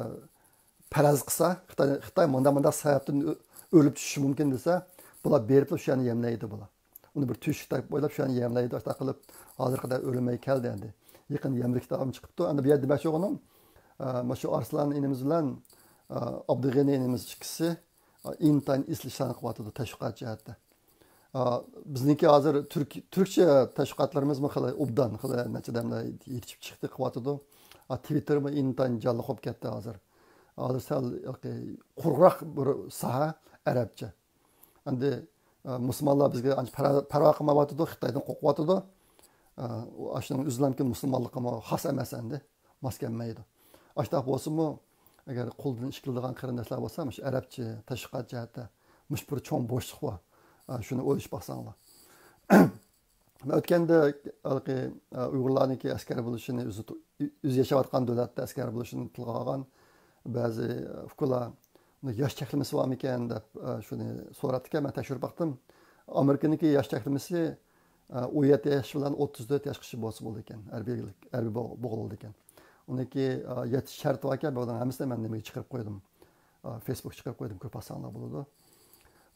پەرەز قىلسا، خىتاي، خىتاي مۇنداق، مۇنداق سەۋەبتىن ئۆ-، ئۆلۈپ چۈشۈشى مۇمكىن دېسە، بۇلار بېرىپلا شۇ يەرنى يەملەيدۇ بۇلار. ئۇنى بىر تۆشۈك تاپىپ ئويلاپ شۇ يەرنى يەملەيدۇ، ئاشۇنداق قىلىپ ھازىرغا قەدەر ئۆلمەي كەلدى ئەمدى. يېقىندا يەنە بىر كىتابىم چىقىپتۇ. ئەمدى بۇ يەردە دېمەكچى بولغىنىم، ئە، مانا شۇ ئارسلان ئىنىمىز بىلەن، ئە، ئابدۇغېنى ئىنىمىز ئىككىسى، ئە، ئىنتايىن ئېسىل ئىشلارنى قىلىۋاتىدۇ تەشۋىقات جەھەتتە. ئا، بىزنىڭكى ھازىر تۈرك-، تۈركچە تەشۋىقاتلىرىمىزمۇ خېلى ئوبدان، خېلى نەچچە ئادەملەر يېتىشىپ چىقتى، قىلىۋاتىدۇ. ئا، تىۋىتتېرمۇ ئىنتايىن جانلىق بولۇپ كەتتى ھازىر. ھازىر سەل قۇرغاق بىر ساھە ئەرەبچە. ئەمدى، ئا، مۇسۇلمانلار بىزگە ئانچە پەرۋا، پەرۋا قىلمايۋاتىدۇ، خىتايدىن قورقۇۋاتىدۇ. ئا، ئاشۇنىڭ ئۆزىلا مۇسۇلمانلىققىمۇ خاس ئەمەس ئەمدى. ماس كەلمەيدۇ. ئاشۇنداق بولسىمۇ، ئەگەر قولدىن ئىش كېلىدىغان قېرىنداشلار بولسا، مۇشۇ ئەرەبچە تەشۋىقات جەھەتتە مۇشۇ بىر چوڭ بوشلۇق بار. ئا، شۇنى ئويلىشىپ باقساڭلار. مەن ئۆتكەندە ھېلىقى، ئا، ئۇيغۇرلارنىڭكى ئەسكەر بولۇشىنى ئۆزى، ئۆزى ياشاۋاتقان دۆلەتتە ئەسكەر بولۇشىنى تىلغا ئالغان بەزى، ئا، ئۇكىلار، «ياش چەكلىمىسى بارمىكەن؟» دەپ، ئا، شۇنى سوراپتىكەن. مەن تەكشۈرۈپ باقتىم. ئامېرىكىنىڭكى ياش چەكلىمىسى، ئا، ئون يەتتە ياش بىلەن ئوتتۇز تۆت ياشقىچە بولسا بولىدىكەن. ھەربىي، ھەربىي بو-، بولغىلى بولىدىكەن. ئۇنىڭكى، ئا، يەتتە شەرتى باركەن. بۇلارنىڭ ھەممىسىنى مەن نېمىگە چىقىرىپ قويدۇم. ئا، فېيسبۇكقا چىقىرىپ قويدۇم. كۆرۈپ باقساڭلار بولىدۇ.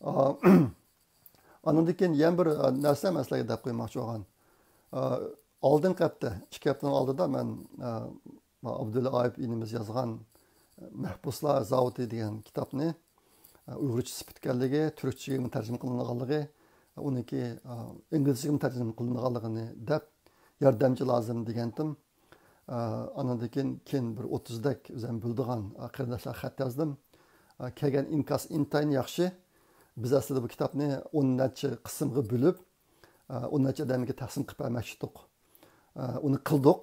ئا، ئاندىن كېيىن يەنە بىر، ئا، نەرسە مەن سىلەرگە دەپ قويماقچى بولغان. ئا، ئالدىنقى ھەپتە، ئىككى ھەپتىنىڭ ئالدىدا مەن، ئا، ئابدۇللا ئايۇپ ئىنىمىز يازغان مەھبۇسلار زاۋۇتى دېگەن كىتابنى، ئا، ئۇيغۇرچىسى پۈتكەنلىكى، تۈركچىگىمۇ تەرجىمە قىلىنغانلىقى، ئۇنىڭكى، ئا، ئىنگلىزچىگىمۇ تەرجىمە قىلىنغانلىقىنى دەپ، ياردەمچى لازىم دېگەنتىم. ئا، ئانىڭدىن كېيىن، كېيىن بىر ئوتتۇزدەك ئۆزۈم بىلىدىغان، ئا، قېرىنداشلارغا خەت يازدىم. ئا، كەلگەن ئىنكاس ئىنتايىن ياخشى. بىز ئەسلىدە بۇ كىتابنى ئون نەچچە قىسىمغا بۆلۈپ، ئا، ئون نەچچە ئادەمگە تەقسىم قىلىپ بەرمەكچى ئىدۇق. ئا، ئۇنى قىلدۇق.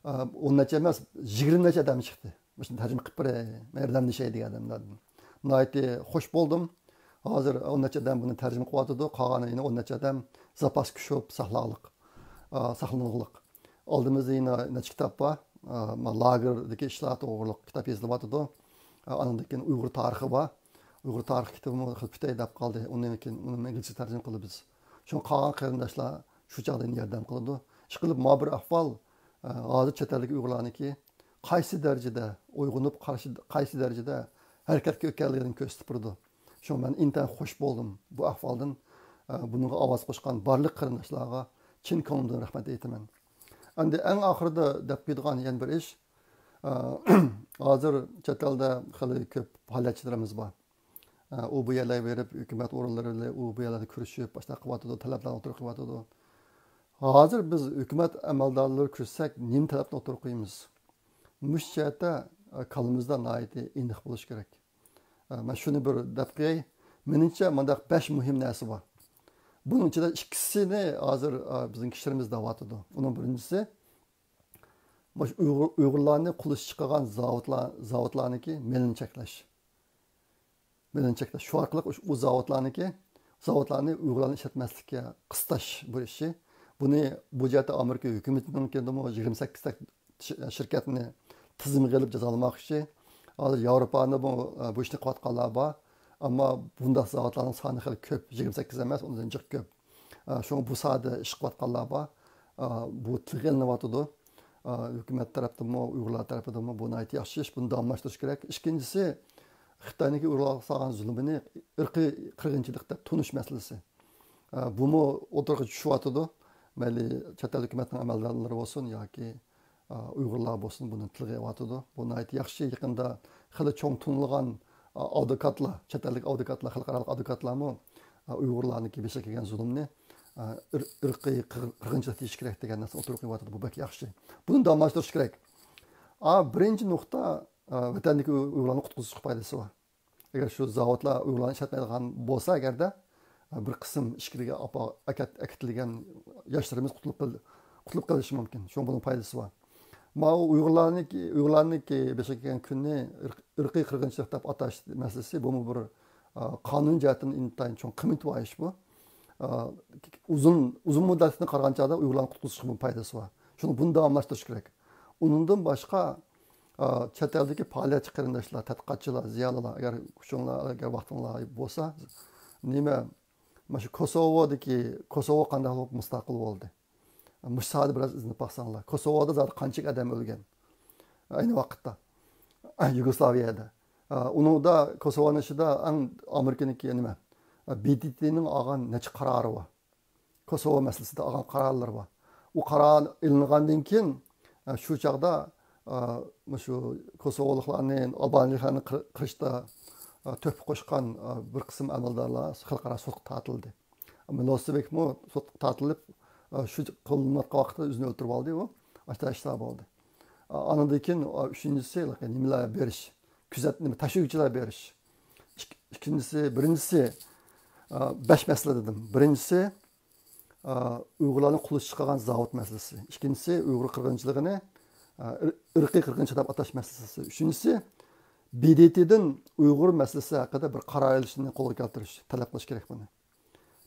ئا، ئون نەچچە ئەمەس، يىگىرمە نەچچە ئادەم چىقتى. مۇشۇنى تەرجىمە قىلىپ بېرەي، ياردەملىشەي دېگەن ئادەملەردىن. ناھايىتى خوش بولدۇم. ھازىر ئون نەچچە ئادەم بۇنى تەرجىمە قىلىۋاتىدۇ. قالغان يەنە ئون نەچچە ئادەم زاپاس كۈچ بولۇپ ساقلاغلىق، ئا، ساقلىنىغلىق. ئالدىمىزدا يەنە نەچچە كىتاب بار. ئا، ما، لاگېردىكى ئىشلار توغرۇلۇق كىتاب يېزىلىۋاتىدۇ. ئا، ئاندىن كېيىن ئۇيغۇر تارىخى بار. ئۇيغۇر تارىخى كىتابىمۇ خېلى پۈتەي دەپ قالدى. ئۇنى كېيىن، ئۇنى ئىنگلىزچە تەرجىمە قىلىمىز. شۇڭا قالغان قېرىنداشلار شۇ چاغدا يەنە ياردەم قىلىدۇ. ئىشقىلىپ، ما بىر ئەھۋال، ئا، ھازىر چەت ئەلدىكى ئۇيغۇرلارنىڭكى قايسى دەرىجىدە ئويغىنىپ، قارشى، قايسى دەرىجىدە ھەرىكەتكە ئۆتكەنلىكىنى كۆرسىتىپ بېرىدۇ. شۇڭا مەن ئىنتايىن خوش بولدۇم بۇ ئەھۋالدىن. ئە، بۇنىڭغا ئاۋاز قوشقان بارلىق قېرىنداشلارغا چىن كۆڭلۈمدىن رەھمەت ئېيتىمەن. ئەمدى ئەڭ ئاخىرىدا دەپ قويىدىغان يەنە بىر ئىش، ئە، ھازىر چەت ئەلدە خېلى كۆپ پائالىيەتچىلىرىمىز بار. ئە، ئۇ بۇ يەرلەرگە بېرىپ، ھۆكۈمەت ئورۇنلىرى بىلەن ئۇ بۇ يەرلەردە كۆرۈشۈپ، ئاشۇنداق قىلىۋاتىدۇ، تەلەپلەرنى ئوتتۇرىغا قويۇۋاتىدۇ. ھازىر بىز ھۆكۈمەت ئەمەلدارلىرى كۆرسەك، نېمە تەلەپنى ئوتتۇرىغا قويىمىز؟ مۇشۇ جەھەتتە، ئە، كاللىمىزدا ناھايىتى ئېنىق بولۇش كېرەك. ئە، مەن شۇنى بىر دەپ قوياي. مېنىڭچە، مۇنداق بەش مۇھىم نەرسە بار. بۇنىڭ ئىچىدە ئىككىسىنى ھازىر، ئە، بىزنىڭ كىشىلىرىمىز دەۋاتىدۇ. ئۇنىڭ بىرىنچىسى، مۇشۇ ئۇيغۇر، ئۇيغۇرلارنى قۇلۇشقا چىقىرغان زاۋۇتلار، زاۋۇتلارنىڭكى مېلىنى چەكلەش. مېلىنى چەكلەش. شۇ ئارقىلىق ئۇ زاۋۇتلارنىڭكى، زاۋۇتلارنى ئۇيغۇرلارنى ئىشلەتمەسلىككە قىستاش بۇ ئىشى. بۇنى بۇ جەھەتتە ئامېرىكا ھۆكۈمىتىنىڭكىدىمۇ يىگىرمە سەككىز تەك-، ش-، شىركەتنى تىزىمغا ئېلىپ جازالىماقچى. ھازىر ياۋروپانىمۇ، ئە، بۇ ئىشنى قىلىۋاتقانلار بار. ئەمما بۇنداق زاۋۇتلارنىڭ سانى خېلى كۆپ، يىگىرمە سەككىز ئەمەس، ئۇنىڭدىن جىق كۆپ. ئە، شۇڭا بۇ ساھەدە ئىش قىلىۋاتقانلار بار. ئە، بۇ تىلغا ئېلىنىۋاتىدۇ. ئە، ھۆكۈمەت تەرەپتىنمۇ، ئۇيغۇرلار تەرىپىدىنمۇ بۇ ناھايىتى ياخشى ئىش، بۇنى داۋاملاشتۇرۇش كېرەك. ئىككىنچىسى، خىتاينىڭكى ئۇيغۇرلارغا سالغان زۇلۇمىنى ئىرقىي قىرغىنچىلىق دەپ تونۇش مەسىلىسى. ئە، بۇمۇ ئوتتۇرىغا چۈشۈۋاتىدۇ. مەيلى چەت ئەل ھۆكۈمەتنىڭ ئەمەلدارلىرى بولسۇن ياكى، ئە، ئۇيغۇرلار بولسۇن، بۇنى تىلغا ئېلىۋاتىدۇ. بۇ ناھايىتى ياخشى. يېقىندا خېلى چوڭ تونۇلغان، ئە، ئادۋوكاتلار، چەت ئەللىك ئادۋوكاتلار، خەلقئارالىق ئادۋوكاتلارمۇ، ئە، ئۇيغۇرلارنىڭكى بېشىغا كەلگەن زۇلۇمنى، ئە، ئىر-، ئىرقىي قىر-، قىرغىنچىلىق دېيىش كېرەك دېگەن نەرسىنى ئوتتۇرىغا قويۇۋاتىدۇ. بۇ بەك ياخشى. بۇنى داۋاملاشتۇرۇش كېرەك. ئا، بىرىنچى نۇقتا، ئە، ۋەتەندىكى ئۇيغۇرلارنى قۇتقۇزۇشقا پايدىسى بار. ئەگەر شۇ زاۋۇتلار ئۇيغۇرلارنى ئىشلەتمەيدىغان بولسا، ئەگەردە، بىر قىسىم ئىچكىرىگە ئاپا-، ئەكەت-، ئەكېتىلگەن ياشلىرىمىز قۇتۇلۇپ قېل-، قۇتۇلۇپ قېلىشى مۇمكىن. شۇڭا بۇنىڭ پايدىسى بار. ماۋۇ ئۇيغۇرلارنىڭكى، ئۇيغۇرلارنىڭكى بېشىغا كەلگەن كۈننى ئىرق-، ئىرقىي قىرغىنچىلىق دەپ ئاتاش مەسىلىسى، بۇمۇ بىر، ئا، قانۇن جەھەتتىن ئىنتايىن چوڭ قىممىتى بار ئىش بۇ. ئا، ئۇزۇن، ئۇزۇن مۇددەتتىن قارىغان چاغدا ئۇيغۇرلارنى قۇتقۇزۇشقا بۇنىڭ پايدىسى بار. شۇنى بۇنى داۋاملاشتۇرۇش كېرەك. ئۇنىڭدىن باشقا، ئا، چەت ئەلدىكى پائالىيەتچى قېرىنداشلار، تەتقىقاتچىلار، زىيالىيلار، ئەگەر كۈچۈڭلار، ئەگەر ۋاقتىڭلار بولسا، نېمە، مانا شۇ كوسوۋودىكى، كوسوۋو قانداق بولۇپ مۇستەقىل بولدى؟ مۇشۇ ساھەدە بىراز ئىزدىنىپ باقساڭلار. كوسوۋودا زادى قانچىلىك ئادەم ئۆلگەن؟ ئەينى ۋاقىتتا. يۇگوسلاۋىيەدە. ئۇنىڭدا كوسوۋونىڭ ئىچىدە ئەڭ ئامېرىكىنىڭكى نېمە؟ بى دى تىنىڭ ئالغان نەچچە قارارى بار. كوسوۋو مەسىلىسىدە ئالغان قارارلىرى بار. ئۇ قارار ئېلىنغاندىن كېيىن، ئە، شۇ چاغدا، ئە، مۇشۇ كوسوۋولۇقلارنى، ئالبانىيلىقلارنى قىر-، قىرىشتا، ئە، تۆھپە قوشقان، ئە، بىر قىسىم ئەمەلدارلار خەلقئارا سوتقا تارتىلدى. مىلوسېۋىكمۇ سوتقا تارتىلىپ، ئە، شۇ قوللىنىۋاتقان ۋاقىتتا ئۆزىنى ئۆلتۈرۈپ ئالدى ئۇ. ئاشۇنداق ئىشلار بولدى. ئانىڭدىن كېيىن ئۈچىنچىسى نېمىلەر بېرىش، كۆزەت نېمە تەكشۈرگۈچىلەر بېرىش. ئىككىنچىسى، بىرىنچىسى، بەش مەسىلە دېدىم. بىرىنچىسى، ئۇيغۇرلارنى قۇل ئىشچى قىلغان زاۋۇت مەسىلىسى. ئىككىنچىسى، ئۇيغۇر قىرغىنچىلىقىنى ئىرقىي قىرغىنچىلىق دەپ ئاتاش مەسىلىسى. ئۈچىنچىسى، ب د ت دىن ئۇيغۇر مەسىلىسى ھەققىدە بىر قارار ئېلىشنى قولغا كەلتۈرۈش، تەلەپ قىلىش كېرەك بۇنى.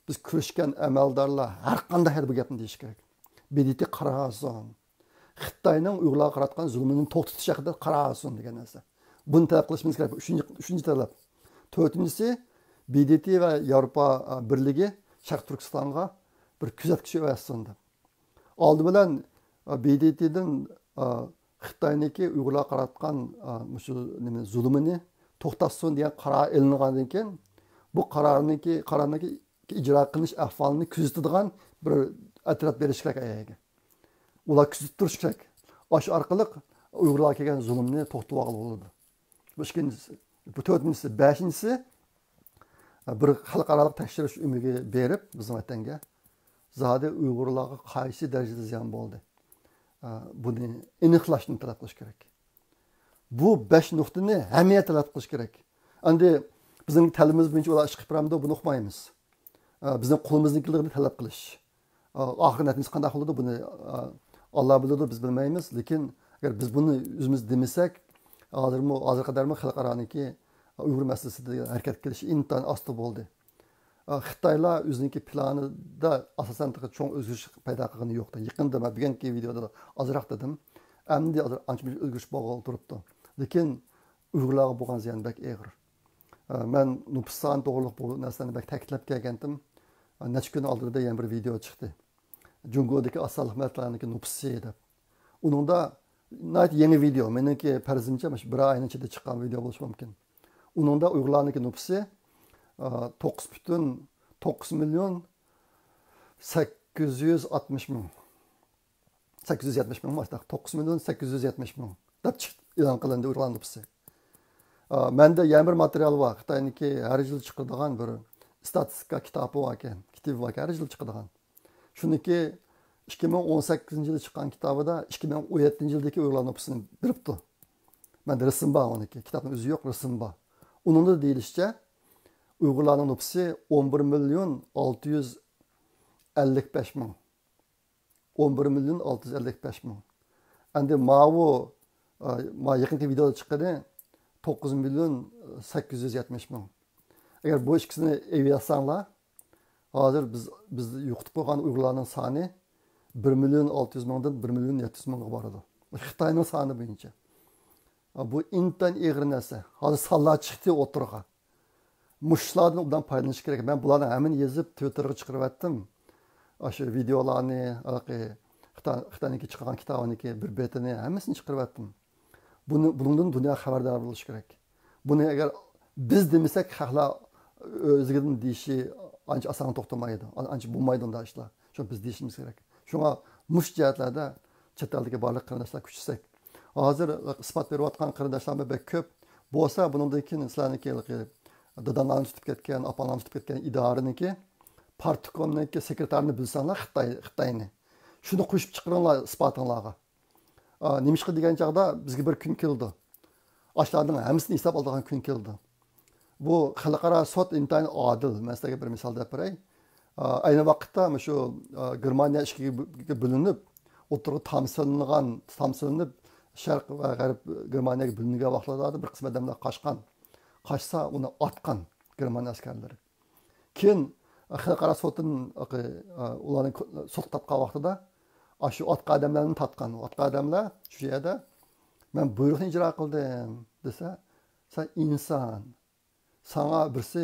بىز كۆرۈشكەن ئەمەلدارلار ھەر قانداق يەردە بۇ گەپنى دېيىشى كېرەك. ب د ت قارىسۇن. خىتاينىڭ ئۇيغۇرلارغا قاراتقان زۇلمىنى توختىتىش ھەققىدە قارىسۇن دېگەن نەرسە. بۇنى تەلەپ قىلىشىمىز كېرەك. ئۈچىنچى، ئۈچىنچى تەلەپ. تۆتىنچىسى، ب د ت ۋە ياۋروپا بىرلىكى شەرقىي تۈركىستانغا بىر كۆزەتكۈچى ئەۋەتسۇن دەپ. ئالدى بىلەن ب د ت دىن خىتاينىڭكى ئۇيغۇرلارغا قاراتقان مۇشۇ نېمە زۇلمىنى توختاتسۇن دېگەن قارار ئېلىنغاندىن كېيىن، بۇ قارارنىڭكى، قارارنىڭكى ئىجرا قىلىنىش ئەھۋالىنى كۆزىتىدىغان بىر ئەترەت بېرىش كېرەك ئەيەگە. ئۇلار كۆزىتىپ تۇرۇشى كېرەك. ئاشۇ ئارقىلىق ئۇيغۇرلارغا كەلگەن زۇلۇمنى توختىتىۋالغىلى بولىدۇ. بۇ ئىككىنچىسى. بۇ تۆتىنچىسى. بەشىنچىسى، بىر خەلقئارالىق تەكشۈرۈش ئۆمىكى بېرىپ بىزنىڭ ۋەتەنگە، زادى ئۇيغۇرلارغا قايسى دەرىجىدە زىيان بولدى، بۇنى ئېنىقلاشنى تەلەپ قىلىش كېرەك. بۇ بەش نۇقتىنى ھەممە يەر تەلەپ قىلىش كېرەك. ئەمدى بىزنىڭ تەلىپىمىز بويىچە ئۇلار ئىش قىلىپ بېرەمدۇ، بۇنى ئۇقمايمىز. بىزنىڭ قولىمىزدىكىلىرىنى تەلەپ قىلىش. ئاخىرى نەتىجىسى قانداق بولىدۇ، بۇنى ئاللا بىلىدۇ، بىز بىلمەيمىز. لېكىن ئەگەر بىز بۇنى ئۆزىمىز دېمىسەك، ھازىرمۇ، ھازىرغا قەدەرمۇ خەلقئارانىڭكى ئۇيغۇر مەسىلىسىدە ھەرىكەت قىلىش ئىنتايىن ئاستا بولدى. خىتايلار ئۆزىنىڭكى پىلانىدا ئاساسەن تېخى چوڭ ئۆزگىرىش پەيدا قىلغىنى يوق. يېقىندا مەن بۈگۈنكى ۋىدېودا ئازراق دېدىم. ئەمدى ھازىر ئانچە مۇنچە ئۆزگىرىش بولغىلى تۇرۇپتۇ. لېكىن ئۇيغۇرلارغا بولغان زىيان بەك ئېغىر. مەن نوپۇس سانى توغرۇلۇق بۇ نەرسىلەرنى بەك تەكىتلەپ كەلگەنتىم. نەچچە كۈن ئالدىدا يەنە بىر ۋىدېو چىقتى. جۇڭگودىكى ئاز سانلىق مىللەتلەرنىڭكى نوپۇسى دەپ. ئۇنىڭدا ناھايىتى يېڭى ۋىدېو، مېنىڭكى پەرىزىمچە مۇشۇ بىر ئاينىڭ ئىچىدە چىققان ۋىدېو بولۇشى مۇمكىن. ئۇنىڭدا ئۇيغۇرلارنىڭكى نوپۇسى، ئا، توققۇز پۈتۈن توققۇز مىليون سەككىز يۈز ئاتمىش مىڭ. سەككىز يۈز يەتمىش مىڭ، توققۇز مىليون سەككىز يۈز يەتمىش مىڭ دەپ چىقتى، ئېلان قىلىندى ئۇيغۇرلار نوپۇسى. ئا، مەندە يەنە بىر ماتېرىيال بار. خىتاينىڭكى ھەر يىل چىقىرىدىغان بىر ئىستاتىستىكا كىتابى باركەن، كىتابى باركەن، ھەر يىل چىقىدىغان. شۇنىڭكى ئىككى مىڭ ئون سەككىزىنچى يىلى چىققان كىتابىدا ئىككى مىڭ ئون يەتتىنچى يىلدىكى ئۇيغۇرلار نوپۇسىنى بېرىپتۇ. مەندە رەسىم بار ئۇنىڭكى. كىتابنىڭ ئۆزى يوق، رەسىم بار. ئۇنىڭدا دېيىلىشىچە، ئۇيغۇرلارنىڭ نوپۇسى ئون بىر مىليون ئالتە يۈز ئەللىك بەش مىڭ. ئون بىر مىليون ئالتە يۈز ئەللىك بەش مىڭ. ئەمدى ماۋۇ، ئا، ما يېقىنقى ۋىدېودا چىققىنى توققۇز مىليون سەككىز يۈز يەتمىش مىڭ. ئەگەر بۇ ئىككىسىنى ئېلىۋالساڭلار، ھازىر بىز، بىز يوقىتىپ قويغان ئۇيغۇرلارنىڭ سانى بىر مىليون ئالتە يۈز مىڭدىن بىر مىليون يەتتە يۈز مىڭغا بارىدۇ. خىتاينىڭ سانى بويىچە. بۇ ئىنتايىن ئېغىر نەرسە. ھازىر سانلار چىقتى ئوتتۇرىغا. مۇشۇلاردىن ئوبدان پايدىلىنىش كېرەك. مەن بۇلارنىڭ ھەممىنى يېزىپ، تىۋىتتېرغا چىقىرىۋەتتىم. ئاشۇ ۋىدېئولارنى، ھېلىقى خىتا-، خىتاينىڭكى چىقارغان كىتابىنىڭكى بىر بېتىنى، ھەممىسىنى چىقىرىۋەتتىم. بۇنى، بۇنىڭدىن دۇنيا خەۋەردار بولۇشى كېرەك. بۇنى ئەگەر بىز دېمىسەك، خەقلەر ئۆزىگىدىن دېيىشى ئانچە ئاسانغا توختىمايدۇ. ئان-، ئانچە بولمايدۇ ئۇنداق ئىشلار. شۇڭا بىز دېيىشىمىز كېرەك. شۇڭا مۇشۇ جەھەتلەردە چەت ئەلدىكى بارلىق قېرىنداشلار كۈچىسەك. ھازىر ئىسپات بېرىۋاتقان قېرىنداشلارمۇ بەك كۆپ. بولسا بۇنىڭدىن كېيىن سىلەرنىڭكى داداڭلارنى تۇتۇپ كەتكەن، ئاپاڭلارنى تۇتۇپ كەتكەن ئىدارىنىڭكى پارتكومنىڭكى سېكرېتارىنى بىلسەڭلار خىتاي، خىتاينى. شۇنى قوشۇپ چىقىرىڭلار ئىسپاتىڭلارغا. ئا، نېمىشقا دېگەن چاغدا بىزگە بىر كۈن كېلىدۇ. ئاشۇلارنىڭ ھەممىسىنى ھېساب ئالىدىغان كۈن كېلىدۇ. بۇ خەلقئارا سوت ئىنتايىن ئادىل. مەن سىلەرگە بىر مىسال دەپ بېرەي. ئا، ئەينى ۋاقىتتا مۇشۇ، ئا، گېرمانىيە ئىككىگە بۆ-، بۆلۈنۈپ، ئوتتۇرىغا تامسىلىنغان، تامسىلىنىپ، شەرق ۋە غەرب گېرمانىيەگە بۆلۈنگەن ۋاقىتلاردا بىر قىسىم ئادەملەر قاچقان. قاچسا، ئۇنى ئاتقان گېرمانىيە ئەسكەرلىرى. كېيىن خەلقئارا سوتتىن، ئۇلارنى سوتقا تارتقان ۋاقتىدا، ئاشۇ ئاتقان ئادەملەرنى تارتقان. ئاتقان ئادەملەر شۇ يەردە، «مەن بۇيرۇقنى ئىجرا قىلدىم» دېسە، «سەن ئىنسان، ساڭا بىرسى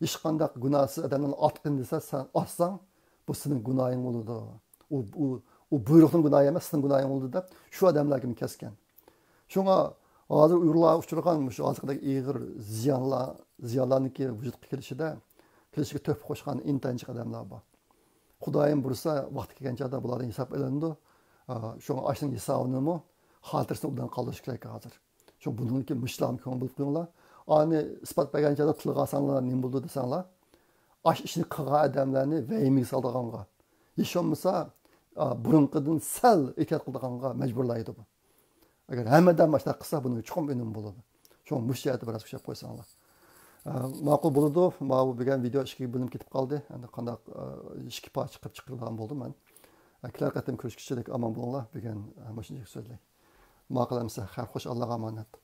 ھېچقانداق گۇناھسىز ئادەمنى ئاتقىن دېسە، سەن ئاتساڭ، بۇ سېنىڭ گۇناھىڭ بولىدۇ. ئۇ، ئۇ، ئۇ بۇيرۇقنىڭ گۇناھى ئەمەس، سېنىڭ گۇناھىڭ بولىدۇ» دەپ، شۇ ئادەملەرگىمۇ كەسكەن. شۇڭا ھازىر ئۇيغۇرلار ئۇچرىغان مۇشۇ ھازىرقىدەك ئېغىر زىيانلار، زىيانلارنىڭكى ۋۇجۇدقا كېلىشىدە، كېلىشىگە تۆھپە قوشقان ئىنتايىن جىق ئادەملەر بار. خۇدايىم بۇيرۇسا، ۋاقتى كەلگەن چاغدا بۇلاردىن ھېساب ئېلىنىدۇ. ئا، شۇڭا ئاشۇنىڭ ھېسابىنىمۇ، خاتىرىسىنى ئوبدان قالدۇرۇش كېرەك ھازىر. شۇڭا بۇنىڭدىكى مۇشۇلارغا كۆڭۈل بۆلۈپ قويۇڭلار. ئانى ئىسپات بەرگەن چاغدا تىلغا ئالساڭلار، نېمە بولىدۇ دېسەڭلار، ئاشۇ ئىشنى قىلغان ئادەملەرنى ۋەھىمىگە سالىدىغانغا، ھېچ بولمىسا، ئا، بۇرۇنقىدىن سەل ئېھتىيات قىلىدىغانغا مەجبۇرلايدۇ بۇ. ئەگەر ھەممىدە ماشۇنداق قىلسا، بۇنىڭ چوقۇم ئۈنۈمى بولىدۇ. شۇڭا مۇشۇ يەردە بىراز كۈچەپ قويساڭلار. ئە، ماقۇل بولىدۇ. ماۋۇ بۈگۈن ۋىدېو ئىككىگە بۆلۈنۈپ كېتىپ قالدى. ئەمدى قانداق، ئە، ئىككى پارچە قىلىپ چىقىرىدىغان بولدۇم مەن. ئە، كېلەر قېتىم كۆرۈشكۈچىلىك ئامان بولۇڭلار. بۈگۈن، ئە، مۇشۇنچىلىك سۆزلەي. ماقۇل ئەمسە، خەير، خوش، ئاللاغا ئامانەت.